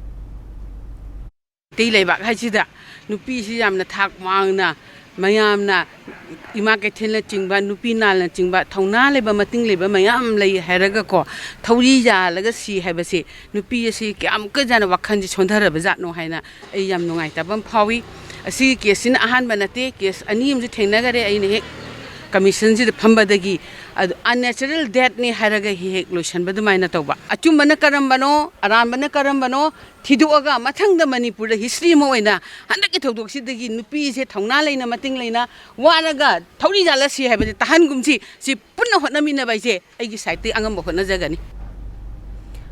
ꯃꯩꯇꯩ ꯂꯩꯕꯥꯛ ꯍꯥꯏꯁꯤꯗ ꯅꯨꯄꯤꯁꯤ ꯌꯥꯝꯅ ꯊꯥꯛ ꯋꯥꯡꯅ ꯃꯌꯥꯝꯅ ꯏꯃꯥ ꯀꯩꯊꯦꯜꯅꯆꯤꯡꯕ, ꯅꯨꯄꯤ ꯅꯥꯜꯅꯆꯤꯡꯕ, ꯊꯧꯅꯥ ꯂꯩꯕ, ꯃꯇꯤꯡ ꯂꯩꯕ ꯃꯌꯥꯝ ꯂꯩ ꯍꯥꯏꯔꯒꯀꯣ, ꯊꯧꯔꯤ ꯌꯥꯜꯂꯒ ꯁꯤ ꯍꯥꯏꯕꯁꯤ ꯅꯨꯄꯤ ꯑꯁꯤ ꯀꯌꯥꯃꯨꯛꯀ ꯖꯥꯠꯅ ꯋꯥꯈꯜꯁꯤ ꯁꯣꯟꯊꯔꯕ ꯖꯥꯠꯅꯣ ꯍꯥꯏꯅ ꯑꯩ ꯌꯥꯝ ꯅꯨꯡꯉꯥꯏꯇꯕ ꯑꯃ ꯐꯥꯎꯏ꯫ ꯑꯁꯤꯒꯤ caseꯁꯤꯅ ꯑꯍꯥꯟꯕ ꯅꯠꯇꯦ, case ꯑꯅꯤ ꯑꯃꯁꯨ ꯊꯦꯡꯅꯈꯔꯦ ꯑꯩꯅ ꯍꯦꯛ commissionꯁꯤꯗ ꯐꯝꯕꯗꯒꯤ꯫ ꯑꯗꯨ unnatural deathꯅꯤ ꯍꯥꯏꯔꯒ ꯍꯦꯛ ꯍꯦꯛ ꯂꯣꯏꯁꯟꯕ ꯑꯗꯨꯃꯥꯏꯅ ꯇꯧꯕ꯫ ꯑꯆꯨꯝꯕꯅ ꯀꯔꯝꯕꯅꯣ, ꯑꯔꯥꯟꯕꯅ ꯀꯔꯝꯕꯅꯣ ꯊꯤꯗꯣꯛꯑꯒ ꯃꯊꯪꯗ ꯃꯅꯤꯄꯨꯔꯗ history ꯑꯃ ꯑꯣꯏꯅ ꯍꯟꯗꯛꯀꯤ ꯊꯧꯗꯣꯛꯁꯤꯗꯒꯤ ꯅꯨꯄꯤꯁꯦ ꯊꯧꯅꯥ ꯂꯩꯅ, ꯃꯇꯤꯡ ꯂꯩꯅ ꯋꯥꯔꯒ ꯊꯧꯔꯤ ꯌꯥꯜꯂ ꯁꯤ ꯍꯥꯏꯕꯁꯦ ꯇꯥꯍꯟꯒꯨꯝꯁꯤ꯫ ꯁꯤ ꯄꯨꯟꯅ ꯍꯣꯠꯅꯃꯤꯟꯅꯕ ꯍꯥꯏꯁꯦ ꯑꯩꯒꯤ sideꯇꯒꯤ ꯑꯉꯝꯕ ꯍꯣꯠꯅꯖꯒꯅꯤ꯫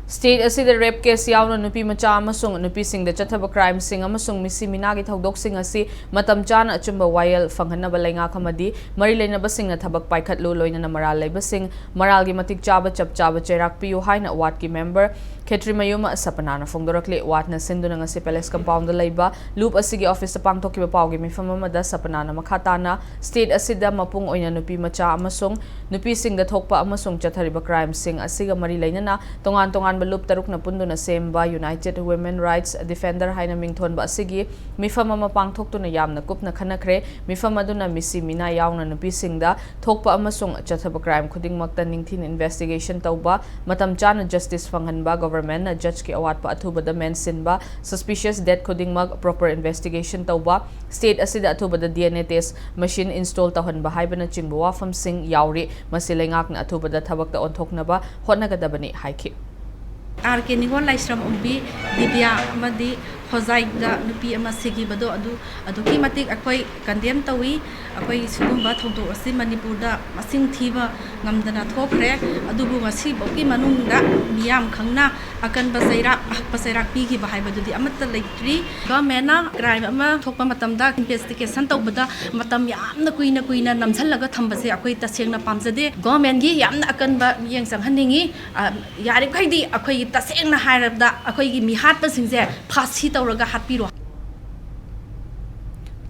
State ꯑꯁꯤꯗ rape case ꯌꯥꯎꯅ ꯅꯨꯄꯤ ꯃꯆꯥ ꯑꯃꯁꯨꯡ ꯅꯨꯄꯤꯁꯤꯡꯗ ꯆꯠꯊꯕ crimeꯁꯤꯡ ꯑꯃꯁꯨꯡ ꯃꯤꯁꯤ ꯃꯤꯅꯥꯒꯤ ꯊꯧꯗꯣꯛꯁꯤꯡ ꯑꯁꯤ ꯃꯇꯝ ꯆꯥꯅ ꯑꯆꯨꯝꯕ ꯋꯥꯌꯦꯜ ꯐꯪꯍꯟꯅꯕ ꯂꯩꯉꯥꯛ ꯑꯃꯗꯤ ꯃꯔꯤ ꯂꯩꯅꯕꯁꯤꯡꯅ ꯊꯕꯛ ꯄꯥꯏꯈꯠꯂꯨ, ꯂꯣꯏꯅꯅ ꯃꯔꯥꯜ ꯂꯩꯕꯁꯤꯡ ꯃꯔꯥꯜꯒꯤ ꯃꯇꯤꯛ ꯆꯥꯕ ꯆꯞ ꯆꯥꯕ ꯆꯩꯔꯥꯛ ꯄꯤꯌꯨ ꯍꯥꯏꯅ wardꯀꯤ member ꯈꯦꯇ꯭ꯔꯤꯃꯌꯨꯝ ꯁꯄꯅꯥꯅ ꯐꯣꯡꯗꯣꯔꯛꯂꯤ꯫ Wardꯅ ꯁꯤꯟꯗꯨꯅ ꯉꯁꯤ Palace compoundꯗ ꯂꯩꯕ loop ꯑꯁꯤꯒꯤ officeꯇ ꯄꯥꯡꯊꯣꯛꯈꯤꯕ ꯄꯥꯎꯒꯤ ꯃꯤꯐꯝ ꯑꯃꯗ ꯁꯄꯅꯥꯅ ꯃꯈꯥ ꯇꯥꯅ state ꯑꯁꯤꯗ ꯃꯄꯨꯡ ꯑꯣꯏꯅ ꯅꯨꯄꯤ ꯃꯆꯥ ꯑꯃꯁꯨꯡ ꯅꯨꯄꯤꯁꯤꯡꯗ ꯊꯣꯛꯄ ꯑꯃꯁꯨꯡ ꯆꯠꯊꯔꯤꯕ crimeꯁꯤꯡ ꯑꯁꯤꯒ ꯃꯔꯤ ꯂꯩꯅꯅ ꯇꯣꯉꯥꯟ ꯇꯣꯉꯥꯟꯕ loop ꯇꯔꯨꯛꯅ ꯄꯨꯟꯗꯨꯅ ꯁꯦꯝꯕ United Women Rights Defender ꯍꯥꯏꯅ ꯃꯤꯡꯊꯣꯟꯕ ꯑꯁꯤꯒꯤ ꯃꯤꯐꯝ ꯑꯃ ꯄꯥꯡꯊꯣꯛꯇꯨꯅ ꯌꯥꯝꯅ ꯀꯨꯞꯅ ꯈꯟꯅꯈ꯭ꯔꯦ꯫ ꯃꯤꯐꯝ ꯑꯗꯨꯅ ꯃꯤꯁꯤ ꯃꯤꯅꯥ ꯌꯥꯎꯅ ꯅꯨꯄꯤꯁꯤꯡꯗ ꯊꯣꯛꯄ ꯑꯃꯁꯨꯡ ꯆꯠꯊꯕ crime ꯈꯨꯗꯤꯡꯃꯛꯇ ꯅꯤꯡꯊꯤꯅ investigation ꯇꯧꯕ, ꯃꯇꯝ ꯆꯥꯅ justice ꯐꯪꯍꯟꯕ, governmentꯅ judgeꯀꯤ ꯑꯋꯥꯠꯄ ꯑꯊꯨꯕꯗ ꯃꯦꯟꯁꯤꯟꯕ, suspicious death ꯈꯨꯗꯤꯡꯃꯛ proper investigation ꯇꯧꯕ, state ꯑꯁꯤꯗ ꯑꯊꯨꯕꯗ DNA test machine install ꯇꯧꯍꯟꯕ ꯍꯥꯏꯕꯅꯆꯤꯡꯕ ꯋꯥꯐꯝꯁꯤꯡ ꯌꯥꯎꯔꯤ꯫ ꯃꯁꯤ ꯂꯩꯉꯥꯛꯅ ꯑꯊꯨꯕꯗ ꯊꯕꯛꯇ ꯑꯣꯟꯊꯣꯛꯅꯕ ꯍꯣꯠꯅꯒꯗꯕꯅꯤ ꯍꯥꯏꯈꯤ꯫ ꯑꯥꯔ ꯀꯦ ꯅꯤꯉꯣꯜ, ꯂꯥꯏꯁ꯭ꯔꯝ ꯑꯣꯡꯕꯤ ꯗꯤꯕ꯭ꯌꯥ ꯑꯃꯗꯤ ꯍꯣꯖꯥꯏꯗ ꯅꯨꯄꯤ ꯑꯃ ꯁꯤꯈꯤꯕꯗꯣ ꯑꯗꯨ ꯑꯗꯨꯛꯀꯤ ꯃꯇꯤꯛ ꯑꯩꯈꯣꯏ condemn ꯇꯧꯏ꯫ ꯑꯩꯈꯣꯏ ꯁꯤꯒꯨꯝꯕ ꯊꯧꯗꯣꯛ ꯑꯁꯤ ꯃꯅꯤꯄꯨꯔꯗ ꯃꯁꯤꯡ ꯊꯤꯕ ꯉꯝꯗꯅ ꯊꯣꯛꯈ꯭ꯔꯦ꯫ ꯑꯗꯨꯕꯨ ꯉꯁꯤꯐꯥꯎꯒꯤ ꯃꯅꯨꯡꯗ ꯃꯤꯌꯥꯝ ꯈꯪꯅ ꯑꯀꯟꯕ ꯆꯩꯔꯥꯛ, ꯑꯍꯛꯄ ꯆꯩꯔꯥꯛ ꯄꯤꯈꯤꯕ ꯍꯥꯏꯕꯗꯨꯗꯤ ꯑꯃꯠꯇ ꯂꯩꯇ꯭ꯔꯤ꯫ Governmentꯅ crime ꯑꯃ ꯊꯣꯛꯄ ꯃꯇꯝꯗ investigation ꯇꯧꯕꯗ ꯃꯇꯝ ꯌꯥꯝꯅ ꯀꯨꯏꯅ ꯀꯨꯏꯅ ꯅꯝꯁꯤꯜꯂꯒ ꯊꯝꯕꯁꯦ ꯑꯩꯈꯣꯏ ꯇꯁꯦꯡꯅ ꯄꯥꯝꯖꯗꯦ꯫ Governmentꯀꯤ ꯌꯥꯝꯅ ꯑꯀꯟꯕ ꯃꯤꯠꯌꯦꯡ ꯆꯪꯍꯟꯅꯤꯡꯉꯤ꯫ ꯑ, ꯌꯥꯔꯤꯃꯈꯩꯗꯤ ꯑꯩꯈꯣꯏꯒꯤ ꯇꯁꯦꯡꯅ ꯍꯥꯏꯔꯕꯗ ꯑꯩꯈꯣꯏꯒꯤ ꯃꯤꯍꯥꯠꯄꯁꯤꯡꯁꯦ ꯐꯥꯁꯤ ꯇꯧꯔꯒ ꯍꯥꯠꯄꯤꯔꯣ꯫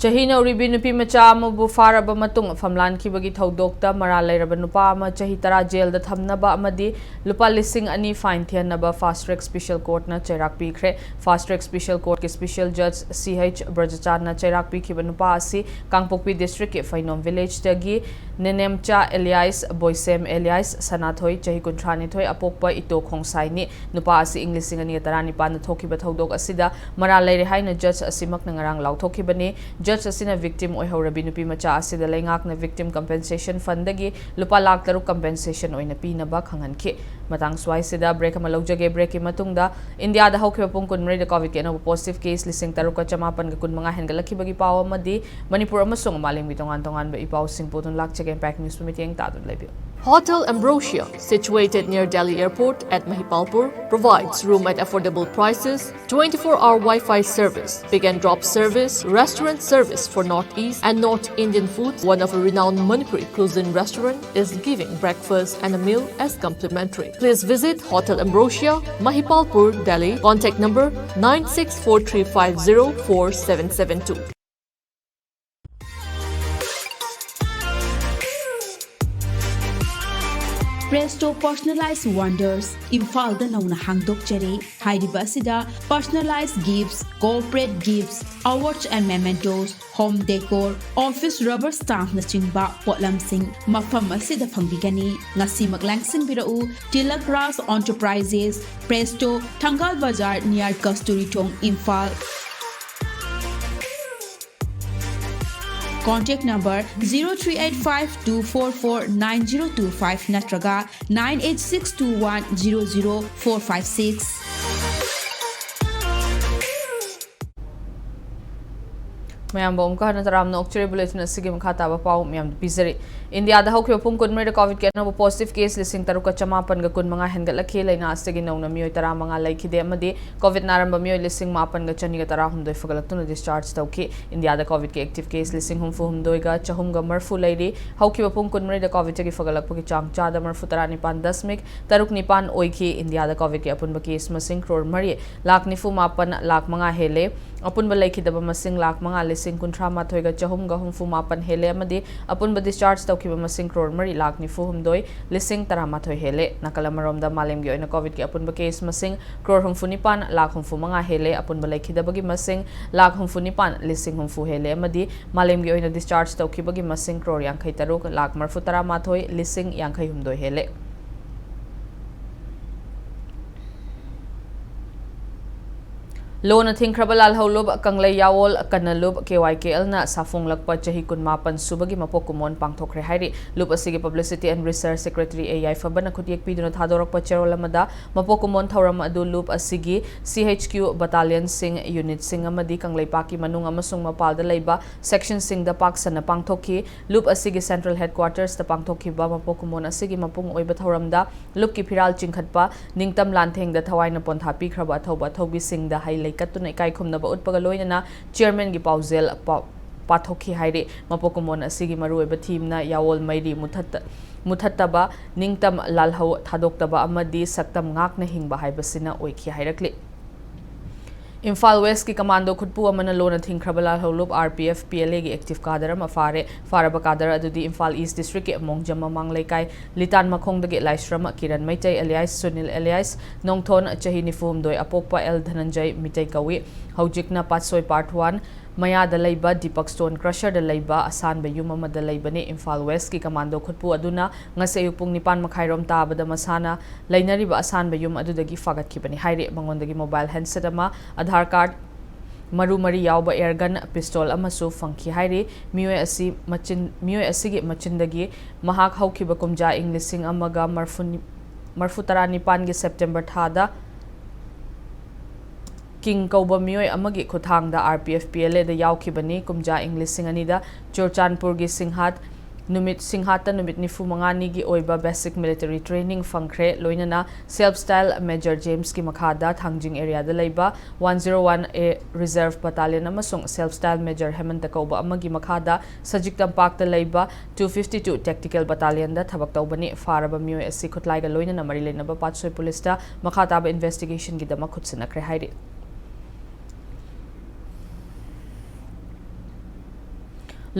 ꯆꯍꯤ ꯅꯧꯔꯤꯕꯤ ꯅꯨꯄꯤ ꯃꯆꯥ ꯑꯃꯕꯨ ꯐꯥꯔꯕ ꯃꯇꯨꯡ ꯐꯝꯂꯥꯟꯈꯤꯕꯒꯤ ꯊꯧꯗꯣꯛꯇ ꯃꯔꯥꯜ ꯂꯩꯔꯕ ꯅꯨꯄꯥ ꯑꯃ ꯆꯍꯤ ꯇꯔꯥ jailꯗ ꯊꯝꯅꯕ ꯑꯃꯗꯤ ꯂꯨꯄꯥ ꯂꯤꯁꯤꯡ ꯑꯅꯤ fine ꯊꯤꯍꯟꯅꯕ Fast Track Special Courtꯅ ꯆꯩꯔꯥꯛ ꯄꯤꯈ꯭ꯔꯦ꯫ Fast Track Special Courtꯀꯤ Special Judge C H ꯕ꯭ꯔꯖꯆꯥꯟꯅ ꯆꯩꯔꯥꯛ ꯄꯤꯈꯤꯕ ꯅꯨꯄꯥ ꯑꯁꯤ ꯀꯥꯡꯄꯣꯛꯄꯤ districtꯀꯤ ꯐꯩꯅꯣꯝ villageꯇꯒꯤ ꯅꯦꯅꯦꯝꯆꯥ alias ꯕꯣꯏꯁꯦꯝ alias ꯁꯅꯥꯊꯣꯏ, ꯆꯍꯤ ꯀꯨꯟꯊ꯭ꯔꯥ ꯅꯤꯊꯣꯏ, ꯑꯄꯣꯛꯄ ꯏꯇꯣ ꯈꯣꯡꯁꯥꯏꯅꯤ꯫ ꯅꯨꯄꯥ ꯑꯁꯤ ꯏꯪ ꯂꯤꯁꯤꯡ ꯑꯅꯤꯒ ꯇꯔꯥꯅꯤꯄꯥꯟꯗ ꯊꯣꯛꯈꯤꯕ ꯊꯧꯗꯣꯛ ꯑꯁꯤꯗ ꯃꯔꯥꯜ ꯂꯩꯔꯦ ꯍꯥꯏꯅ judge ꯑꯁꯤꯃꯛꯅ ꯉꯔꯥꯡ ꯂꯥꯎꯊꯣꯛꯈꯤꯕꯅꯤ꯫ Judge ꯑꯁꯤꯅ victim ꯑꯣꯏꯍꯧꯔꯕꯤ ꯅꯨꯄꯤ ꯃꯆꯥ ꯑꯁꯤꯗ ꯂꯩꯉꯥꯛꯅ victim compensation fundꯗꯒꯤ ꯂꯨꯄꯥ ꯂꯥꯈ ꯇꯔꯨꯛ compensation ꯑꯣꯏꯅ ꯄꯤꯅꯕ ꯈꯪꯍꯟꯈꯤ꯫ ꯃꯇꯥꯡ ꯁ꯭ꯋꯥꯏꯁꯤꯗ break ꯑꯃ ꯂꯧꯖꯒꯦ꯫ Breakꯀꯤ ꯃꯇꯨꯡꯗ ꯏꯟꯗꯤꯌꯥꯗ ꯍꯧꯈꯤꯕ ꯄꯨꯡ ꯀꯨꯟꯃꯔꯤꯗ COVIDꯀꯤ ꯑꯅꯧꯕ positive case ꯂꯤꯁꯤꯡ ꯇꯔꯨꯛꯀ ꯆꯃꯥꯄꯟꯒ ꯀꯨꯟꯃꯉꯥ ꯍꯦꯟꯒꯠꯂꯛꯈꯤꯕꯒꯤ ꯄꯥꯎ ꯑꯃꯗꯤ ꯃꯅꯤꯄꯨꯔ ꯑꯃꯁꯨꯡ ꯃꯥꯂꯦꯝꯒꯤ ꯇꯣꯉꯥꯟ ꯇꯣꯉꯥꯟꯕ ꯏ ꯄꯥꯎꯁꯤꯡ ꯄꯨꯗꯨꯅ ꯂꯥꯛꯆꯒꯦ꯫ Impact News ꯄꯨ ꯃꯤꯠꯌꯦꯡ ꯇꯥꯗꯨꯅ ꯂꯩꯕꯤꯌꯨ꯫ Hotel Ambrosia, situated near Delhi Airport at Mahipalpur, provides room at affordable prices, twenty-four hour Wi-Fi service, pick and drop service, restaurant service for Northeast and North Indian foods. One of a renowned Manipuri cuisine restaurant is giving breakfast and a meal as complimentary. Please visit Hotel Ambrosia, Mahipalpur, Delhi. Contact number nine six four three five zero four seven seven two. Presto Personalized Wonders, ꯏꯝꯐꯥꯜꯗ ꯅꯧꯅ ꯍꯥꯡꯗꯣꯛꯆꯔꯦ꯫ ꯍꯥꯏꯔꯤꯕ ꯑꯁꯤꯗ personalized gifts, corporate gifts, awards and mementos, home decor, office rubber stampꯅꯆꯤꯡꯕ ꯄꯣꯠꯂꯝꯁꯤꯡ ꯃꯐꯝ ꯑꯁꯤꯗ ꯐꯪꯕꯤꯒꯅꯤ꯫ ꯉꯁꯤꯃꯛ ꯂꯥꯡꯁꯤꯟꯕꯤꯔꯛꯎ꯫ Tilak Raj Enterprises, Presto, Thangal Bazar, near Kasturi Thong, Imphal. Contact number zero three eight five two four four nine zero two five ꯅꯠꯇ꯭ꯔꯒ nine eight six two one zero zero four five six. ꯃꯌꯥꯝꯕꯨ ꯑꯃꯨꯛꯀ ꯍꯟꯅ ꯇꯔꯥꯝꯅ ꯑꯣꯛꯆꯔꯤ꯫ Bulletin ꯑꯁꯤꯒꯤ ꯃꯈꯥ ꯇꯥꯕ ꯄꯥꯎ ꯃꯌꯥꯝꯗ ꯄꯤꯖꯔꯤ꯫ ꯏꯟꯗꯤꯌꯥꯗ ꯍꯧꯈꯤꯕ ꯄꯨꯡ ꯀꯨꯟꯃꯔꯤꯗ ꯀꯣꯚꯤꯗꯀꯤ ꯑꯅꯧꯕ ꯄꯣꯖꯤꯇꯤꯚ ꯀꯦꯁ ꯂꯤꯁꯤꯡ ꯇꯔꯨꯛꯀ ꯆꯃꯥꯄꯟꯒ ꯀꯨꯟꯃꯉꯥ ꯍꯦꯟꯒꯠꯂꯛꯈꯤ꯫ ꯂꯩꯅꯥ ꯑꯁꯤꯗꯒꯤ ꯅꯧꯅ ꯃꯤꯑꯣꯏ ꯇꯔꯥꯃꯉꯥ ꯂꯩꯈꯤꯗꯦ ꯑꯃꯗꯤ ꯀꯣꯚꯤꯗ ꯅꯥꯔꯝꯕ ꯃꯤꯑꯣꯏ ꯂꯤꯁꯤꯡ ꯃꯥꯄꯟꯒ ꯆꯅꯤꯒ ꯇꯔꯥꯍꯨꯝꯗꯣꯏ ꯐꯒꯠꯂꯛꯇꯨꯅ ꯗꯤꯁꯆꯥꯔꯖ ꯇꯧꯈꯤ꯫ ꯏꯟꯗꯤꯌꯥꯗ ꯀꯣꯚꯤꯗꯀꯤ ꯑꯦꯛꯇꯤꯚ ꯀꯦꯁ ꯂꯤꯁꯤꯡ ꯍꯨꯝꯐꯨ ꯍꯨꯝꯗꯣꯏꯒ ꯆꯍꯨꯝꯒ ꯃꯔꯤꯐꯨ ꯂꯩꯔꯤ꯫ ꯍꯧꯈꯤꯕ ꯄꯨꯡ ꯀꯨꯟꯃꯔꯤꯗ ꯀꯣꯚꯤꯗꯇꯒꯤ ꯐꯒꯠꯂꯛꯄꯒꯤ ꯆꯥꯡ ꯆꯥꯗ ꯃꯔꯤꯐꯨ ꯇꯔꯥ ꯅꯤꯄꯥꯟ ꯗꯁꯃꯤꯛ ꯇꯔꯨꯛ ꯅꯤꯄꯥꯟ ꯑꯣꯏꯈꯤ꯫ ꯏꯟꯗꯤꯌꯥꯗ ꯀꯣꯚꯤꯗꯀꯤ ꯑꯄꯨꯟꯕ ꯀꯦꯁ ꯃꯁꯤꯡ ꯀ꯭ꯔꯣꯔ ꯃꯔꯤ ꯂꯥꯈ ꯅꯤꯐꯨ ꯃꯥꯄꯟ ꯂꯥꯈ ꯃꯉꯥ ꯍꯦꯜꯂꯦ꯫ ꯑꯄꯨꯟꯕ ꯂꯩꯈꯤꯗꯕ ꯃꯁꯤꯡ ꯂꯥꯈ ꯃꯉꯥ ꯂꯤꯁꯤꯡ ꯀꯨꯟꯊ꯭ꯔꯥ ꯃꯥꯊꯣꯏꯒ ꯆꯍꯨꯝꯒ ꯍꯨꯝꯐꯨ ꯃꯥꯄꯟ ꯍꯦꯜꯂꯦ ꯑꯃꯗꯤ ꯑꯄꯨꯟꯕ ꯗꯤꯁꯆꯥꯔꯖ ꯇꯧꯈꯤꯕ ꯃꯁꯤꯡ ꯀ꯭ꯔꯣꯔ ꯃꯔꯤ ꯂꯥꯈ ꯅꯤꯐꯨ ꯍꯨꯝꯗꯣꯏ ꯂꯤꯁꯤꯡ ꯇꯔꯥꯃꯥꯊꯣꯏ ꯍꯦꯜꯂꯦ꯫ ꯅꯥꯀꯜ ꯑꯃꯔꯣꯝꯗ, ꯃꯥꯂꯦꯝꯒꯤ ꯑꯣꯏꯅ ꯀꯣꯚꯤꯗꯀꯤ ꯑꯄꯨꯟꯕ ꯀꯦꯁ ꯃꯁꯤꯡ ꯀ꯭ꯔꯣꯔ ꯍꯨꯝꯐꯨ ꯅꯤꯄꯥꯟ ꯂꯥꯈ ꯍꯨꯝꯐꯨ ꯃꯉꯥ ꯍꯦꯜꯂꯦ꯫ ꯑꯄꯨꯟꯕ ꯂꯩꯈꯤꯗꯕꯒꯤ ꯃꯁꯤꯡ ꯂꯥꯈ ꯍꯨꯝꯐꯨ ꯅꯤꯄꯥꯟ ꯂꯤꯁꯤꯡ ꯍꯨꯝꯐꯨ ꯍꯦꯜꯂꯦ ꯑꯃꯗꯤ ꯃꯥꯂꯦꯝꯒꯤ ꯑꯣꯏꯅ ꯗꯤꯁꯆꯥꯔꯖ ꯇꯧꯈꯤꯕꯒꯤ ꯃꯁꯤꯡ ꯀ꯭ꯔꯣꯔ ꯌꯥꯡꯈꯩ ꯇꯔꯨꯛ ꯂꯥꯈ ꯃꯔꯤꯐꯨ ꯇꯔꯥ ꯃꯥꯊꯣꯏ ꯂꯤꯁꯤꯡ ꯌꯥꯡꯈꯩ ꯍꯨꯝꯗꯣꯏ ꯍꯦꯜꯂꯦ꯫ ꯂꯣꯅ ꯊꯤꯡꯈ꯭ꯔꯕ ꯂꯥꯜꯍꯧ ꯂꯨꯞ ꯀꯪꯂꯩ ꯌꯥꯋꯣꯜ ꯀꯅ ꯂꯨꯞ ꯀꯦ ꯋꯥꯏ ꯀꯦ ꯑꯦꯜꯅ ꯁꯥꯐꯣꯡꯂꯛꯄ ꯆꯍꯤ ꯀꯨꯟꯃꯥꯄꯟ ꯁꯨꯕꯒꯤ ꯃꯄꯣꯛ ꯀꯨꯝꯑꯣꯟ ꯄꯥꯡꯊꯣꯛꯈ꯭ꯔꯦ ꯍꯥꯏꯔꯤ꯫ ꯂꯨꯞ ꯑꯁꯤꯒꯤ ꯄꯕ꯭ꯂꯤꯁꯤꯇꯤ ꯑꯦꯟ ꯔꯤꯁꯔꯆ ꯁꯦꯀ꯭ꯔꯦꯇꯔꯤ ꯑꯦ ꯌꯥꯏꯐꯕꯅ ꯈꯨꯠꯌꯦꯛ ꯄꯤꯗꯨꯅ ꯊꯥꯗꯣꯔꯛꯄ ꯆꯦꯔꯣꯜ ꯑꯃꯗ, ꯃꯄꯣꯛ ꯀꯨꯝꯑꯣꯟ ꯊꯧꯔꯝ ꯑꯗꯨ ꯂꯨꯞ ꯑꯁꯤꯒꯤ ꯁꯤ ꯑꯩꯆ ꯀ꯭ꯌꯨ ꯕꯇꯥꯂꯤꯌꯟꯁꯤꯡ, ꯌꯨꯅꯤꯠꯁꯤꯡ ꯑꯃꯗꯤ ꯀꯪꯂꯩꯄꯥꯛꯀꯤ ꯃꯅꯨꯡ ꯑꯃꯁꯨꯡ ꯃꯄꯥꯜꯗ ꯂꯩꯕ ꯁꯦꯛꯁꯟꯁꯤꯡꯗ ꯄꯥꯛ ꯁꯟꯅ ꯄꯥꯡꯊꯣꯛꯈꯤ꯫ ꯂꯨꯞ ꯑꯁꯤꯒꯤ ꯁꯦꯟꯇ꯭ꯔꯦꯜ ꯍꯦꯗꯀ꯭ꯋꯥꯇꯔꯁꯇ ꯄꯥꯡꯊꯣꯛꯈꯤꯕ ꯃꯄꯣꯛ ꯀꯨꯝꯑꯣꯟ ꯑꯁꯤꯒꯤ ꯃꯄꯨꯡ ꯑꯣꯏꯕ ꯊꯧꯔꯝꯗ ꯂꯨꯞꯀꯤ ꯐꯤꯔꯥꯜ ꯆꯤꯡꯈꯠꯄ, ꯅꯤꯡꯇꯝ ꯂꯥꯟꯊꯦꯡꯗ ꯊꯋꯥꯏꯅ ꯄꯣꯟꯊꯥ ꯄꯤꯈ꯭ꯔꯕ ꯑꯊꯧꯕ ꯑꯊꯧꯕꯤꯁꯤꯡꯗ ꯍꯩ ꯂꯩ ꯀꯠꯇꯨꯅ ꯏꯀꯥꯏ ꯈꯨꯝꯅꯕ ꯎꯠꯄꯒ ꯂꯣꯏꯅꯅ ꯆꯤꯌꯔꯃꯦꯟꯒꯤ ꯄꯥꯎꯖꯦꯜ ꯄꯥ-, ꯄꯥꯊꯣꯛꯈꯤ ꯍꯥꯏꯔꯤ꯫ ꯃꯄꯣꯛ ꯀꯨꯝꯑꯣꯟ ꯑꯁꯤꯒꯤ ꯃꯔꯨꯑꯣꯏꯕ ꯊꯤꯝꯅ ꯌꯥꯋꯣꯜ ꯃꯩꯔꯤ ꯃꯨꯊꯠꯇ-, ꯃꯨꯊꯠꯇꯕ, ꯅꯤꯡꯇꯝ ꯂꯥꯜꯍꯧ ꯊꯥꯗꯣꯛꯇꯕ ꯑꯃꯗꯤ ꯁꯛꯇꯝ ꯉꯥꯛꯅ ꯍꯤꯡꯕ ꯍꯥꯏꯕꯁꯤꯅ ꯑꯣꯏꯈꯤ ꯍꯥꯏꯔꯛꯂꯤ꯫ ꯏꯝꯐꯥꯜ ꯋꯦꯁꯀꯤ ꯀꯃꯥꯟꯗꯣ ꯈꯨꯠꯄꯨ ꯑꯃꯅ ꯂꯣꯟꯅ ꯊꯤꯡꯈ꯭ꯔꯕ ꯂꯥꯜꯍꯧ ꯂꯨꯞ R P F P L ꯑꯦꯒꯤ ꯑꯦꯛꯇꯤꯚ ꯀꯥꯗꯔ ꯑꯃ ꯐꯥꯔꯦ꯫ ꯐꯥꯔꯕ ꯀꯥꯗꯔ ꯑꯗꯨꯗꯤ ꯏꯝꯐꯥꯜ ꯏꯁ ꯗꯤꯁꯇ꯭ꯔꯤꯛꯀꯤ ꯃꯣꯡꯖꯝ ꯃꯃꯥꯡ ꯂꯩꯀꯥꯏ ꯂꯤꯇꯥꯟ ꯃꯈꯣꯡꯗꯒꯤ ꯂꯥꯏꯁ꯭ꯔꯝ ꯀꯤꯔꯟ ꯃꯩꯇꯩ ꯑꯦꯂꯤꯌꯥꯁ ꯁꯨꯅꯤꯜ ꯑꯦꯂꯤꯌꯥꯁ ꯅꯣꯡꯊꯣꯟ, ꯆꯍꯤ ꯅꯤꯐꯨ ꯍꯨꯝꯗꯣꯏ, ꯑꯄꯣꯛꯄ ꯑꯦꯜ ꯙꯅꯟꯖꯌ ꯃꯤꯇꯩ ꯀꯧꯏ꯫ ꯍꯧꯖꯤꯛꯅ ꯄꯥꯠꯁꯣꯏ ꯄꯥꯔꯠ ꯋꯥꯟ ꯃꯌꯥꯗ ꯂꯩꯕ ꯗꯤꯄꯛ ꯁ꯭ꯇꯣꯟ ꯀ꯭ꯔꯁꯔꯗ ꯂꯩꯕ ꯑꯁꯥꯟꯕ ꯌꯨꯝ ꯑꯃꯗ ꯂꯩꯕꯅꯤ꯫ ꯏꯝꯐꯥꯜ ꯋꯦꯁꯀꯤ ꯀꯃꯥꯟꯗꯣ ꯈꯨꯠꯄꯨ ꯑꯗꯨꯅ ꯉꯁꯤ ꯑꯌꯨꯛ ꯄꯨꯡ ꯅꯤꯄꯥꯟ ꯃꯈꯥꯏꯔꯣꯝ ꯇꯥꯕꯗ ꯃꯁꯥꯅ ꯂꯩꯅꯔꯤꯕ ꯑꯁꯥꯟꯕ ꯌꯨꯝ ꯑꯗꯨꯗꯒꯤ ꯐꯥꯒꯠꯈꯤꯕꯅꯤ ꯍꯥꯏꯔꯤ꯫ ꯃꯉꯣꯟꯗꯒꯤ ꯃꯣꯕꯥꯏꯜ ꯍꯦꯟꯁꯦꯠ ꯑꯃ, ꯑꯙꯥꯔ ꯀꯥꯔꯗ, ꯃꯔꯨ ꯃꯔꯤ ꯌꯥꯎꯕ ꯑꯦꯌꯔꯒꯟ ꯄꯤꯁꯇꯣꯜ ꯑꯃꯁꯨ ꯐꯪꯈꯤ ꯍꯥꯏꯔꯤ꯫ ꯃꯤꯑꯣꯏ ꯑꯁꯤ ꯃꯆꯤꯟ-, ꯃꯤꯑꯣꯏ ꯑꯁꯤꯒꯤ ꯃꯆꯤꯟꯗꯒꯤ ꯃꯍꯥꯛ ꯍꯧꯈꯤꯕ ꯀꯨꯝꯖꯥ ꯏꯪ ꯂꯤꯁꯤꯡ ꯑꯃꯒ ꯃꯔꯐꯨ, ꯃꯔꯐꯨ ꯇꯔꯥ ꯅꯤꯄꯥꯟꯒꯤ ꯁꯦꯞꯇꯦꯝꯕꯔ ꯊꯥꯗ ꯀꯤꯡ ꯀꯧꯕ ꯃꯤꯑꯣꯏ ꯑꯃꯒꯤ ꯈꯨꯠꯊꯥꯡꯗ R P F P L ꯑꯦꯗ ꯌꯥꯎꯈꯤꯕꯅꯤ꯫ ꯀꯨꯝꯖꯥ ꯏꯪ ꯂꯤꯁꯤꯡ ꯑꯅꯤꯗ ꯆꯨꯔꯆꯥꯟꯄꯨꯔꯒꯤ ꯁꯤꯡꯍꯥꯠ ꯅꯨꯃꯤꯠ, ꯁꯤꯡꯍꯥꯠꯇ ꯅꯨꯃꯤꯠ ꯅꯤꯐꯨ ꯃꯉꯥꯅꯤꯒꯤ ꯑꯣꯏꯕ ꯕꯦꯁꯤꯛ ꯃꯤꯂꯤꯇꯔꯤ ꯇ꯭ꯔꯦꯅꯤꯡ ꯐꯪꯈ꯭ꯔꯦ꯫ ꯂꯣꯏꯅꯅ ꯁꯦꯜꯐ ꯁ꯭ꯇꯥꯏꯜ ꯃꯦꯖꯔ ꯖꯦꯝꯁꯀꯤ ꯃꯈꯥꯗ ꯊꯥꯡꯖꯤꯡ ꯑꯦꯔꯤꯌꯥꯗ ꯂꯩꯕ ꯋꯥꯟ ꯖꯤꯔꯣ ꯋꯥꯟ ꯑꯦ ꯔꯤꯖꯔꯚ ꯕꯇꯥꯂꯤꯌꯟ ꯑꯃꯁꯨꯡ ꯁꯦꯜꯐ ꯁ꯭ꯇꯥꯏꯜ ꯃꯦꯖꯔ ꯍꯦꯃꯟꯇ ꯀꯧꯕ ꯑꯃꯒꯤ ꯃꯈꯥꯗ ꯁꯖꯤꯛ ꯇꯝꯄꯥꯛꯇ ꯂꯩꯕ ꯇꯨ ꯐꯤꯐꯇꯤ ꯇꯨ ꯇꯦꯛꯇꯤꯀꯦꯜ ꯕꯇꯥꯂꯤꯌꯟꯗ ꯊꯕꯛ ꯇꯧꯕꯅꯤ꯫ ꯐꯥꯔꯕ ꯃꯤꯑꯣꯏ ꯑꯁꯤ ꯈꯨꯠꯂꯥꯏꯒ ꯂꯣꯏꯅꯅ ꯃꯔꯤ ꯂꯩꯅꯕ ꯄꯥꯠꯁꯣꯏ ꯄꯨꯂꯤꯁꯇ ꯃꯈꯥ ꯇꯥꯕ ꯏꯟꯚꯦꯁꯇꯤꯒꯦꯁꯟꯒꯤꯗꯃꯛ ꯈꯨꯠꯁꯤꯟꯅꯈ꯭ꯔꯦ ꯍꯥꯏꯔꯤ꯫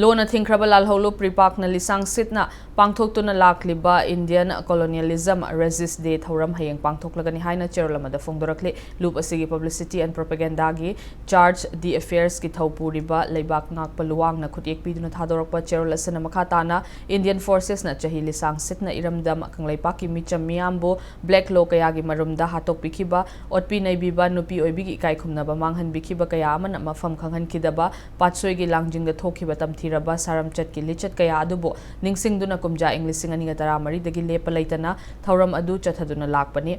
ꯂꯣꯟꯅ ꯊꯤꯡꯈ꯭ꯔꯕ ꯂꯥꯜꯍꯧꯂꯨꯞ ꯄ꯭ꯔꯤꯄꯥꯛꯅ ꯂꯤꯁꯥꯡ ꯁꯤꯠꯅ ꯄꯥꯡꯊꯣꯛꯇꯨꯅ ꯂꯥꯛꯂꯤꯕ Indian Colonialism Resist Day ꯊꯧꯔꯝ ꯍꯌꯦꯡ ꯄꯥꯡꯊꯣꯛꯂꯒꯅꯤ ꯍꯥꯏꯅ ꯆꯦꯔꯣꯜ ꯑꯃꯗ ꯐꯣꯡꯗꯣꯔꯛꯂꯤ꯫ ꯂꯨꯞ ꯑꯁꯤꯒꯤ publicity and propagandaꯒꯤ charge the affairsꯀꯤ ꯊꯧ ꯄꯨꯔꯤꯕ ꯂꯩꯕꯥꯛ ꯉꯥꯛꯄ ꯂꯨꯋꯥꯡꯅ ꯈꯨꯠꯌꯦꯛ ꯄꯤꯗꯨꯅ ꯊꯥꯗꯣꯔꯛꯄ ꯆꯦꯔꯣꯜ ꯑꯁꯤꯅ ꯃꯈꯥ ꯇꯥꯅ Indian forcesꯅ ꯆꯍꯤ ꯂꯤꯁꯥꯡ ꯁꯤꯠꯅ ꯏꯔꯝꯗꯝ ꯀꯪꯂꯩꯄꯥꯛꯀꯤ ꯃꯤꯆꯝ ꯃꯤꯌꯥꯝꯕꯨ black law ꯀꯌꯥꯒꯤ ꯃꯔꯨꯝꯗ ꯍꯥꯠꯇꯣꯛꯄꯤꯈꯤꯕ, ꯑꯣꯠꯄꯤ ꯅꯩꯕꯤꯕ, ꯅꯨꯄꯤ ꯑꯣꯏꯕꯤꯒꯤ ꯏꯀꯥꯏ ꯈꯨꯝꯅꯕ ꯃꯥꯡꯍꯟꯕꯤꯈꯤꯕ ꯀꯌꯥ ꯑꯃꯅ ꯃꯐꯝ ꯈꯪꯍꯟꯈꯤꯗꯕ, ꯄꯥꯠꯁꯣꯏꯒꯤ ꯂꯥꯡꯖꯤꯡꯗ ꯊꯣꯛꯈꯤꯕ ꯇꯝꯊꯤꯔꯕ ꯁꯥꯔꯝꯆꯠꯀꯤ ꯂꯤꯆꯠ ꯀꯌꯥ ꯑꯗꯨꯕꯨ ꯅꯤꯡꯁꯤꯡꯗꯨꯅ ꯀꯨꯝꯖꯥ ꯏꯪ ꯂꯤꯁꯤꯡ ꯑꯅꯤꯒ ꯇꯔꯥꯃꯔꯤꯗꯒꯤ ꯂꯦꯞꯄ ꯂꯩꯇꯅ ꯊꯧꯔꯝ ꯑꯗꯨ ꯆꯠꯊꯗꯨꯅ ꯂꯥꯛꯄꯅꯤ꯫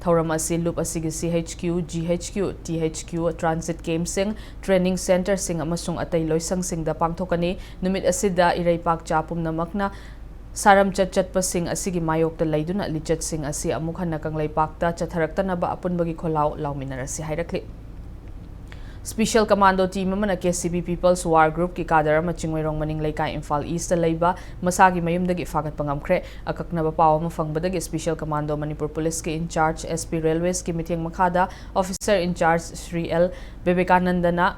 ꯊꯧꯔꯝ ꯑꯁꯤ ꯂꯨꯞ ꯑꯁꯤꯒꯤ C H Q, G H Q, T H Q, transit campꯁꯤꯡ, training centreꯁꯤꯡ ꯑꯃꯁꯨꯡ ꯑꯇꯩ ꯂꯣꯏꯁꯪꯁꯤꯡꯗ ꯄꯥꯡꯊꯣꯛꯀꯅꯤ꯫ ꯅꯨꯃꯤꯠ ꯑꯁꯤꯗ ꯏꯔꯩꯄꯥꯛꯆꯥ ꯄꯨꯝꯅꯃꯛꯅ ꯁꯥꯔꯝꯆꯠ ꯆꯠꯄꯁꯤꯡ ꯑꯁꯤꯒꯤ ꯃꯥꯌꯣꯛꯇ ꯂꯩꯗꯨꯅ ꯂꯤꯆꯠꯁꯤꯡ ꯑꯁꯤ ꯑꯃꯨꯛ ꯍꯟꯅ ꯀꯪꯂꯩꯄꯥꯛꯇ ꯆꯠꯊꯔꯛꯇꯅꯕ ꯑꯄꯨꯟꯕꯒꯤ ꯈꯣꯜꯂꯥꯎ ꯂꯥꯎꯃꯤꯟꯅꯔꯁꯤ ꯍꯥꯏꯔꯛꯂꯤ꯫ Special Commando team ꯑꯃꯅ K C P People's War Groupꯀꯤ cadre ꯑꯃ ꯆꯤꯡꯃꯩꯔꯣꯡ ꯃꯅꯤꯡ ꯂꯩꯀꯥꯏ, ꯏꯝꯐꯥꯜ Eastꯇ ꯂꯩꯕ ꯃꯁꯥꯒꯤ ꯃꯌꯨꯝꯗꯒꯤ ꯐꯥꯒꯠꯄ ꯉꯝꯈ꯭ꯔꯦ꯫ ꯑꯀꯛꯅꯕ ꯄꯥꯎ ꯑꯃ ꯐꯪꯕꯗꯒꯤ Special Commando Manipur Policeꯀꯤ in charge S P Railwaysꯀꯤ ꯃꯤꯠꯌꯦꯡ ꯃꯈꯥꯗ Officer in charge Shri L ꯕꯤꯕꯦꯀꯥꯅꯟꯗꯅ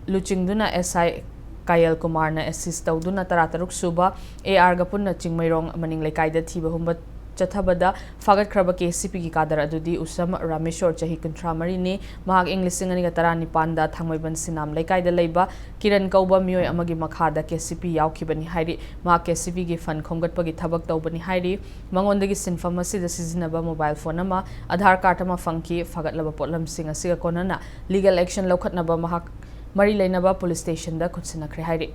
ꯂꯨꯆꯤꯡꯗꯨꯅ S I ꯀꯥꯌꯜ ꯀꯨꯃꯥꯔꯅ assist ꯇꯧꯗꯨꯅ ꯇꯔꯥꯇꯔꯨꯛ ꯁꯨꯕ A Rꯒ ꯄꯨꯟꯅ ꯆꯤꯡꯃꯩꯔꯣꯡ ꯃꯅꯤꯡ ꯂꯩꯀꯥꯏꯗ ꯊꯤꯕ ꯍꯨꯝꯕ ꯆꯠꯊꯕꯗ ꯐꯥꯒꯠꯈ꯭ꯔꯕ K C Pꯒꯤ cadre ꯑꯗꯨꯗꯤ ꯎꯁꯝ ꯔꯥꯃꯦꯁꯣꯔ, ꯆꯍꯤ ꯀꯨꯟꯊ꯭ꯔꯥ ꯃꯔꯤꯅꯤ꯫ ꯃꯍꯥꯛ ꯏꯪ ꯂꯤꯁꯤꯡ ꯑꯅꯤꯒ ꯇꯔꯥꯅꯤꯄꯥꯟꯗ ꯊꯥꯡꯃꯩꯕꯟ ꯁꯤꯅꯥꯝ ꯂꯩꯀꯥꯏꯗ ꯂꯩꯕ ꯀꯤꯔꯟ ꯀꯧꯕ ꯃꯤꯑꯣꯏ ꯑꯃꯒꯤ ꯃꯈꯥꯗ K C P ꯌꯥꯎꯈꯤꯕꯅꯤ ꯍꯥꯏꯔꯤ꯫ ꯃꯍꯥꯛ K C Pꯒꯤ fund ꯈꯣꯝꯒꯠꯄꯒꯤ ꯊꯕꯛ ꯇꯧꯕꯅꯤ ꯍꯥꯏꯔꯤ꯫ ꯃꯉꯣꯟꯗꯒꯤ ꯁꯤꯟꯐꯝ ꯑꯁꯤꯗ ꯁꯤꯖꯤꯟꯅꯕ mobile phone ꯑꯃ, Aadhaar card ꯑꯃ ꯐꯪꯈꯤ꯫ ꯐꯥꯒꯠꯂꯕ ꯄꯣꯠꯂꯝꯁꯤꯡ ꯑꯁꯤꯒ ꯀꯣꯟꯅꯅ legal action ꯂꯧꯈꯠꯅꯕ ꯃꯍꯥꯛ ꯃꯔꯤ ꯂꯩꯅꯕ police stationꯗ ꯈꯨꯠꯁꯤꯟꯅꯈ꯭ꯔꯦ ꯍꯥꯏꯔꯤ꯫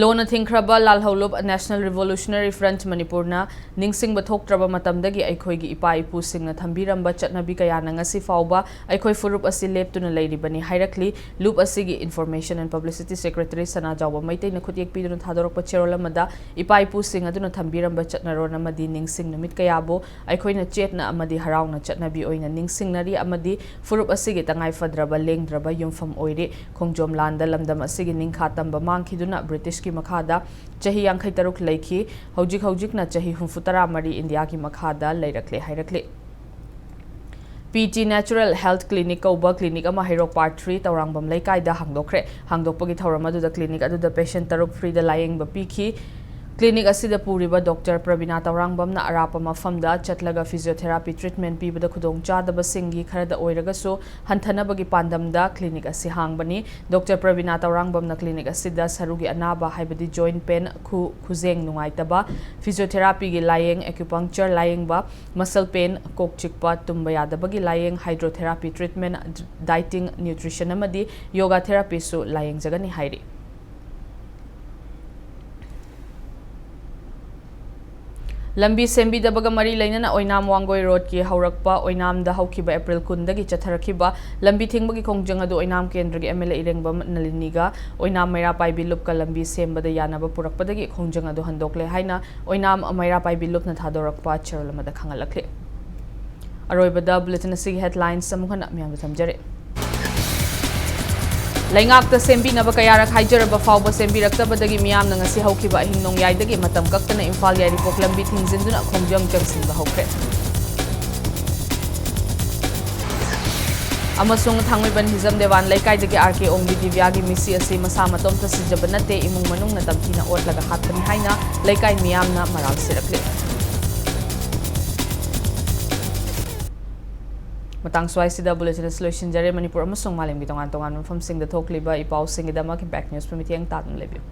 ꯂꯣꯟꯅ ꯊꯤꯡꯈ꯭ꯔꯕ ꯂꯥꯜꯍꯧꯂꯨꯞ National Revolutionary Front ꯃꯅꯤꯄꯨꯔꯅ ꯅꯤꯡꯁꯤꯡꯕ ꯊꯣꯛꯇ꯭ꯔꯕ ꯃꯇꯝꯗꯒꯤ ꯑꯩꯈꯣꯏꯒꯤ ꯏꯄꯥ ꯏꯄꯨꯁꯤꯡꯅ ꯊꯝꯕꯤꯔꯝꯕ ꯆꯠꯅꯕꯤ ꯀꯌꯥꯅ ꯉꯁꯤ ꯐꯥꯎꯕ ꯑꯩꯈꯣꯏ ꯐꯨꯔꯨꯞ ꯑꯁꯤ ꯂꯦꯞꯇꯨꯅ ꯂꯩꯔꯤꯕꯅꯤ ꯍꯥꯏꯔꯛꯂꯤ꯫ ꯂꯨꯞ ꯑꯁꯤꯒꯤ Information and Publicity Secretary ꯁꯅꯥꯖꯥꯎꯕ ꯃꯩꯇꯩꯅ ꯈꯨꯠꯌꯦꯛ ꯄꯤꯗꯨꯅ ꯊꯥꯗꯣꯔꯛꯄ ꯆꯦꯔꯣꯜ ꯑꯃꯗ ꯏꯄꯥ ꯏꯄꯨꯁꯤꯡ ꯑꯗꯨꯅ ꯊꯝꯕꯤꯔꯝꯕ ꯆꯠꯅꯔꯣꯟ ꯑꯃꯗꯤ ꯅꯤꯡꯁꯤꯡ ꯅꯨꯃꯤꯠ ꯀꯌꯥꯕꯨ ꯑꯩꯈꯣꯏꯅ ꯆꯦꯠꯅ ꯑꯃꯗꯤ ꯍꯔꯥꯎꯅ ꯆꯠꯅꯕꯤ ꯑꯣꯏꯅ ꯅꯤꯡꯁꯤꯡꯅꯔꯤ ꯑꯃꯗꯤ ꯐꯨꯔꯨꯞ ꯑꯁꯤꯒꯤ ꯇꯉꯥꯏ ꯐꯗ꯭ꯔꯕ ꯂꯦꯡꯗ꯭ꯔꯕ ꯌꯨꯝꯐꯝ ꯑꯣꯏꯔꯤ꯫ ꯈꯣꯡꯖꯣꯝ ꯂꯥꯟꯗ ꯂꯝꯗꯝ ꯑꯁꯤꯒꯤ ꯅꯤꯡꯈꯥ ꯇꯝꯕ ꯃꯥꯡꯈꯤꯗꯨꯅ ꯕ꯭ꯔꯤꯇꯤꯁꯀꯤ ꯃꯈꯥꯗ ꯆꯍꯤ ꯌꯥꯡꯈꯩ ꯇꯔꯨꯛ ꯂꯩꯈꯤ꯫ ꯍꯧꯖꯤꯛ ꯍꯧꯖꯤꯛꯅ ꯆꯍꯤ ꯍꯨꯝꯐꯨ ꯇꯔꯥ ꯃꯔꯤ ꯏꯟꯗꯤꯌꯥꯒꯤ ꯃꯈꯥꯗ ꯂꯩꯔꯛꯂꯦ ꯍꯥꯏꯔꯛꯂꯤ꯫ P T Natural Health Clinic ꯀꯧꯕ clinic ꯑꯃ ꯍꯩꯔꯣꯛ Part three ꯇꯧꯔꯥꯡꯕꯝ ꯂꯩꯀꯥꯏꯗ ꯍꯥꯡꯗꯣꯛꯈ꯭ꯔꯦ꯫ ꯍꯥꯡꯗꯣꯛꯄꯒꯤ ꯊꯧꯔꯝ ꯑꯗꯨꯗ clinic ꯑꯗꯨꯗ patient ꯇꯔꯨꯛ free ꯗ ꯂꯥꯌꯦꯡꯕ ꯄꯤꯈꯤ꯫ Clinic ꯑꯁꯤꯗ ꯄꯨꯔꯤꯕ Doctor ꯄ꯭ꯔꯕꯤꯅꯥ ꯇꯧꯔꯥꯡꯕꯝꯅ ꯑꯔꯥꯞꯄ ꯃꯐꯝꯗ ꯆꯠꯂꯒ physiotherapy treatment ꯄꯤꯕꯗ ꯈꯨꯗꯣꯡꯆꯥꯗꯕꯁꯤꯡꯒꯤ ꯈꯔꯗ ꯑꯣꯏꯔꯒꯁꯨ ꯍꯟꯊꯅꯕꯒꯤ ꯄꯥꯟꯗꯝꯗ clinic ꯑꯁꯤ ꯍꯥꯡꯕꯅꯤ꯫ Doctor ꯄ꯭ꯔꯕꯤꯅꯥ ꯇꯧꯔꯥꯡꯕꯝꯅ clinic ꯑꯁꯤꯗ ꯁꯔꯨꯒꯤ ꯑꯅꯥꯕ, ꯍꯥꯏꯕꯗꯤ joint pain, ꯈꯨ, ꯈꯨꯖꯦꯡ ꯅꯨꯡꯉꯥꯏꯇꯕ, physiotherapy ꯒꯤ ꯂꯥꯌꯦꯡ, acupuncture ꯂꯥꯌꯦꯡꯕ, muscle pain, ꯀꯣꯛ ꯆꯤꯛꯄ, ꯇꯨꯝꯕ ꯌꯥꯗꯕꯒꯤ ꯂꯥꯌꯦꯡ, hydrotherapy treatment, dieting, nutrition ꯑꯃꯗꯤ yoga therapy ꯁꯨ ꯂꯥꯌꯦꯡꯖꯒꯅꯤ ꯍꯥꯏꯔꯤ꯫ ꯂꯝꯕꯤ ꯁꯦꯝꯕꯤꯗꯕꯒ ꯃꯔꯤ ꯂꯩꯅꯅ ꯑꯣꯏꯅꯥꯝ ꯋꯥꯡꯒꯣꯏ road ꯀꯤ ꯍꯧꯔꯛꯄ ꯑꯣꯏꯅꯥꯝꯗ ꯍꯧꯈꯤꯕ April ꯀꯨꯟꯗꯒꯤ ꯆꯠꯊꯔꯛꯈꯤꯕ ꯂꯝꯕꯤ ꯊꯤꯡꯕꯒꯤ ꯈꯣꯡꯖꯪ ꯑꯗꯨ ꯑꯣꯏꯅꯥꯝ ꯀꯦꯟꯗ꯭ꯔꯒꯤ M L A ꯏꯔꯦꯡꯕꯝ ꯅꯂꯤꯅꯤꯒ ꯑꯣꯏꯅꯥꯝ ꯃꯩꯔꯥ ꯄꯥꯏꯕꯤ ꯂꯨꯞꯀ ꯂꯝꯕꯤ ꯁꯦꯝꯕꯗ ꯌꯥꯅꯕ ꯄꯨꯔꯛꯄꯗꯒꯤ ꯈꯣꯡꯖꯪ ꯑꯗꯨ ꯍꯟꯗꯣꯛꯂꯦ ꯍꯥꯏꯅ ꯑꯣꯏꯅꯥꯝ ꯃꯩꯔꯥ ꯄꯥꯏꯕꯤ ꯂꯨꯞꯅ ꯊꯥꯗꯣꯔꯛꯄ ꯆꯦꯔꯣꯜ ꯑꯃꯗ ꯈꯪꯍꯜꯂꯛꯂꯤ꯫ ꯑꯔꯣꯏꯕꯗ bulletin ꯑꯁꯤꯒꯤ headlines ꯑꯃꯨꯛ ꯍꯟꯅ ꯃꯤꯌꯥꯝꯗ ꯊꯝꯖꯔꯤ꯫ ꯂꯩꯉꯥꯛꯇ ꯁꯦꯝꯕꯤꯅꯕ ꯀꯌꯥꯔꯛ ꯍꯥꯏꯖꯔꯕ ꯐꯥꯎꯕ ꯁꯦꯝꯕꯤꯔꯛꯇꯕꯗꯒꯤ ꯃꯤꯌꯥꯝꯅ ꯉꯁꯤ ꯍꯧꯈꯤꯕ ꯑꯍꯤꯡ ꯅꯣꯡꯌꯥꯏꯗꯒꯤ ꯃꯇꯝ ꯀꯛꯇꯅ ꯏꯝꯐꯥꯜ ꯌꯥꯏꯔꯤꯄꯣꯛ ꯂꯝꯕꯤ ꯊꯤꯡꯖꯤꯟꯗꯨꯅ ꯈꯣꯡꯖꯪ ꯆꯪꯁꯤꯟꯕ ꯍꯧꯈ꯭ꯔꯦ꯫ ꯑꯃꯁꯨꯡ ꯊꯥꯡꯃꯩꯕꯟ ꯍꯤꯖꯝ ꯗꯦꯋꯥꯟ ꯂꯩꯀꯥꯏꯗꯒꯤ R K ꯑꯣꯡꯕꯤ ꯗꯤꯕ꯭ꯌꯥꯒꯤ ꯃꯤꯁꯤ ꯑꯁꯤ ꯃꯁꯥ ꯃꯇꯣꯝꯇ ꯁꯤꯖꯕ ꯅꯠꯇꯦ, ꯏꯃꯨꯡ ꯃꯅꯨꯡꯅ ꯇꯝꯊꯤꯅ ꯑꯣꯠꯂꯒ ꯍꯥꯠꯄꯅꯤ ꯍꯥꯏꯅ ꯂꯩꯀꯥꯏ ꯃꯤꯌꯥꯝꯅ ꯃꯔꯥꯜ ꯁꯤꯔꯛꯂꯤ꯫ ꯃꯇꯥꯡ ꯁ꯭ꯋꯥꯏꯁꯤꯗ bulletin ꯑꯁꯤ ꯂꯣꯏꯁꯤꯟꯖꯔꯦ꯫ ꯃꯅꯤꯄꯨꯔ ꯑꯃꯁꯨꯡ ꯃꯥꯂꯦꯝꯒꯤ ꯇꯣꯉꯥꯟ ꯇꯣꯉꯥꯟꯕ ꯃꯐꯝꯁꯤꯡꯗ ꯊꯣꯛꯂꯤꯕ ꯏ ꯄꯥꯎꯁꯤꯡꯒꯤꯗꯃꯛ Impact News ꯄꯨ ꯃꯤꯠꯌꯦꯡ ꯇꯥꯗꯨꯅ ꯂꯩꯕꯤꯌꯨ꯫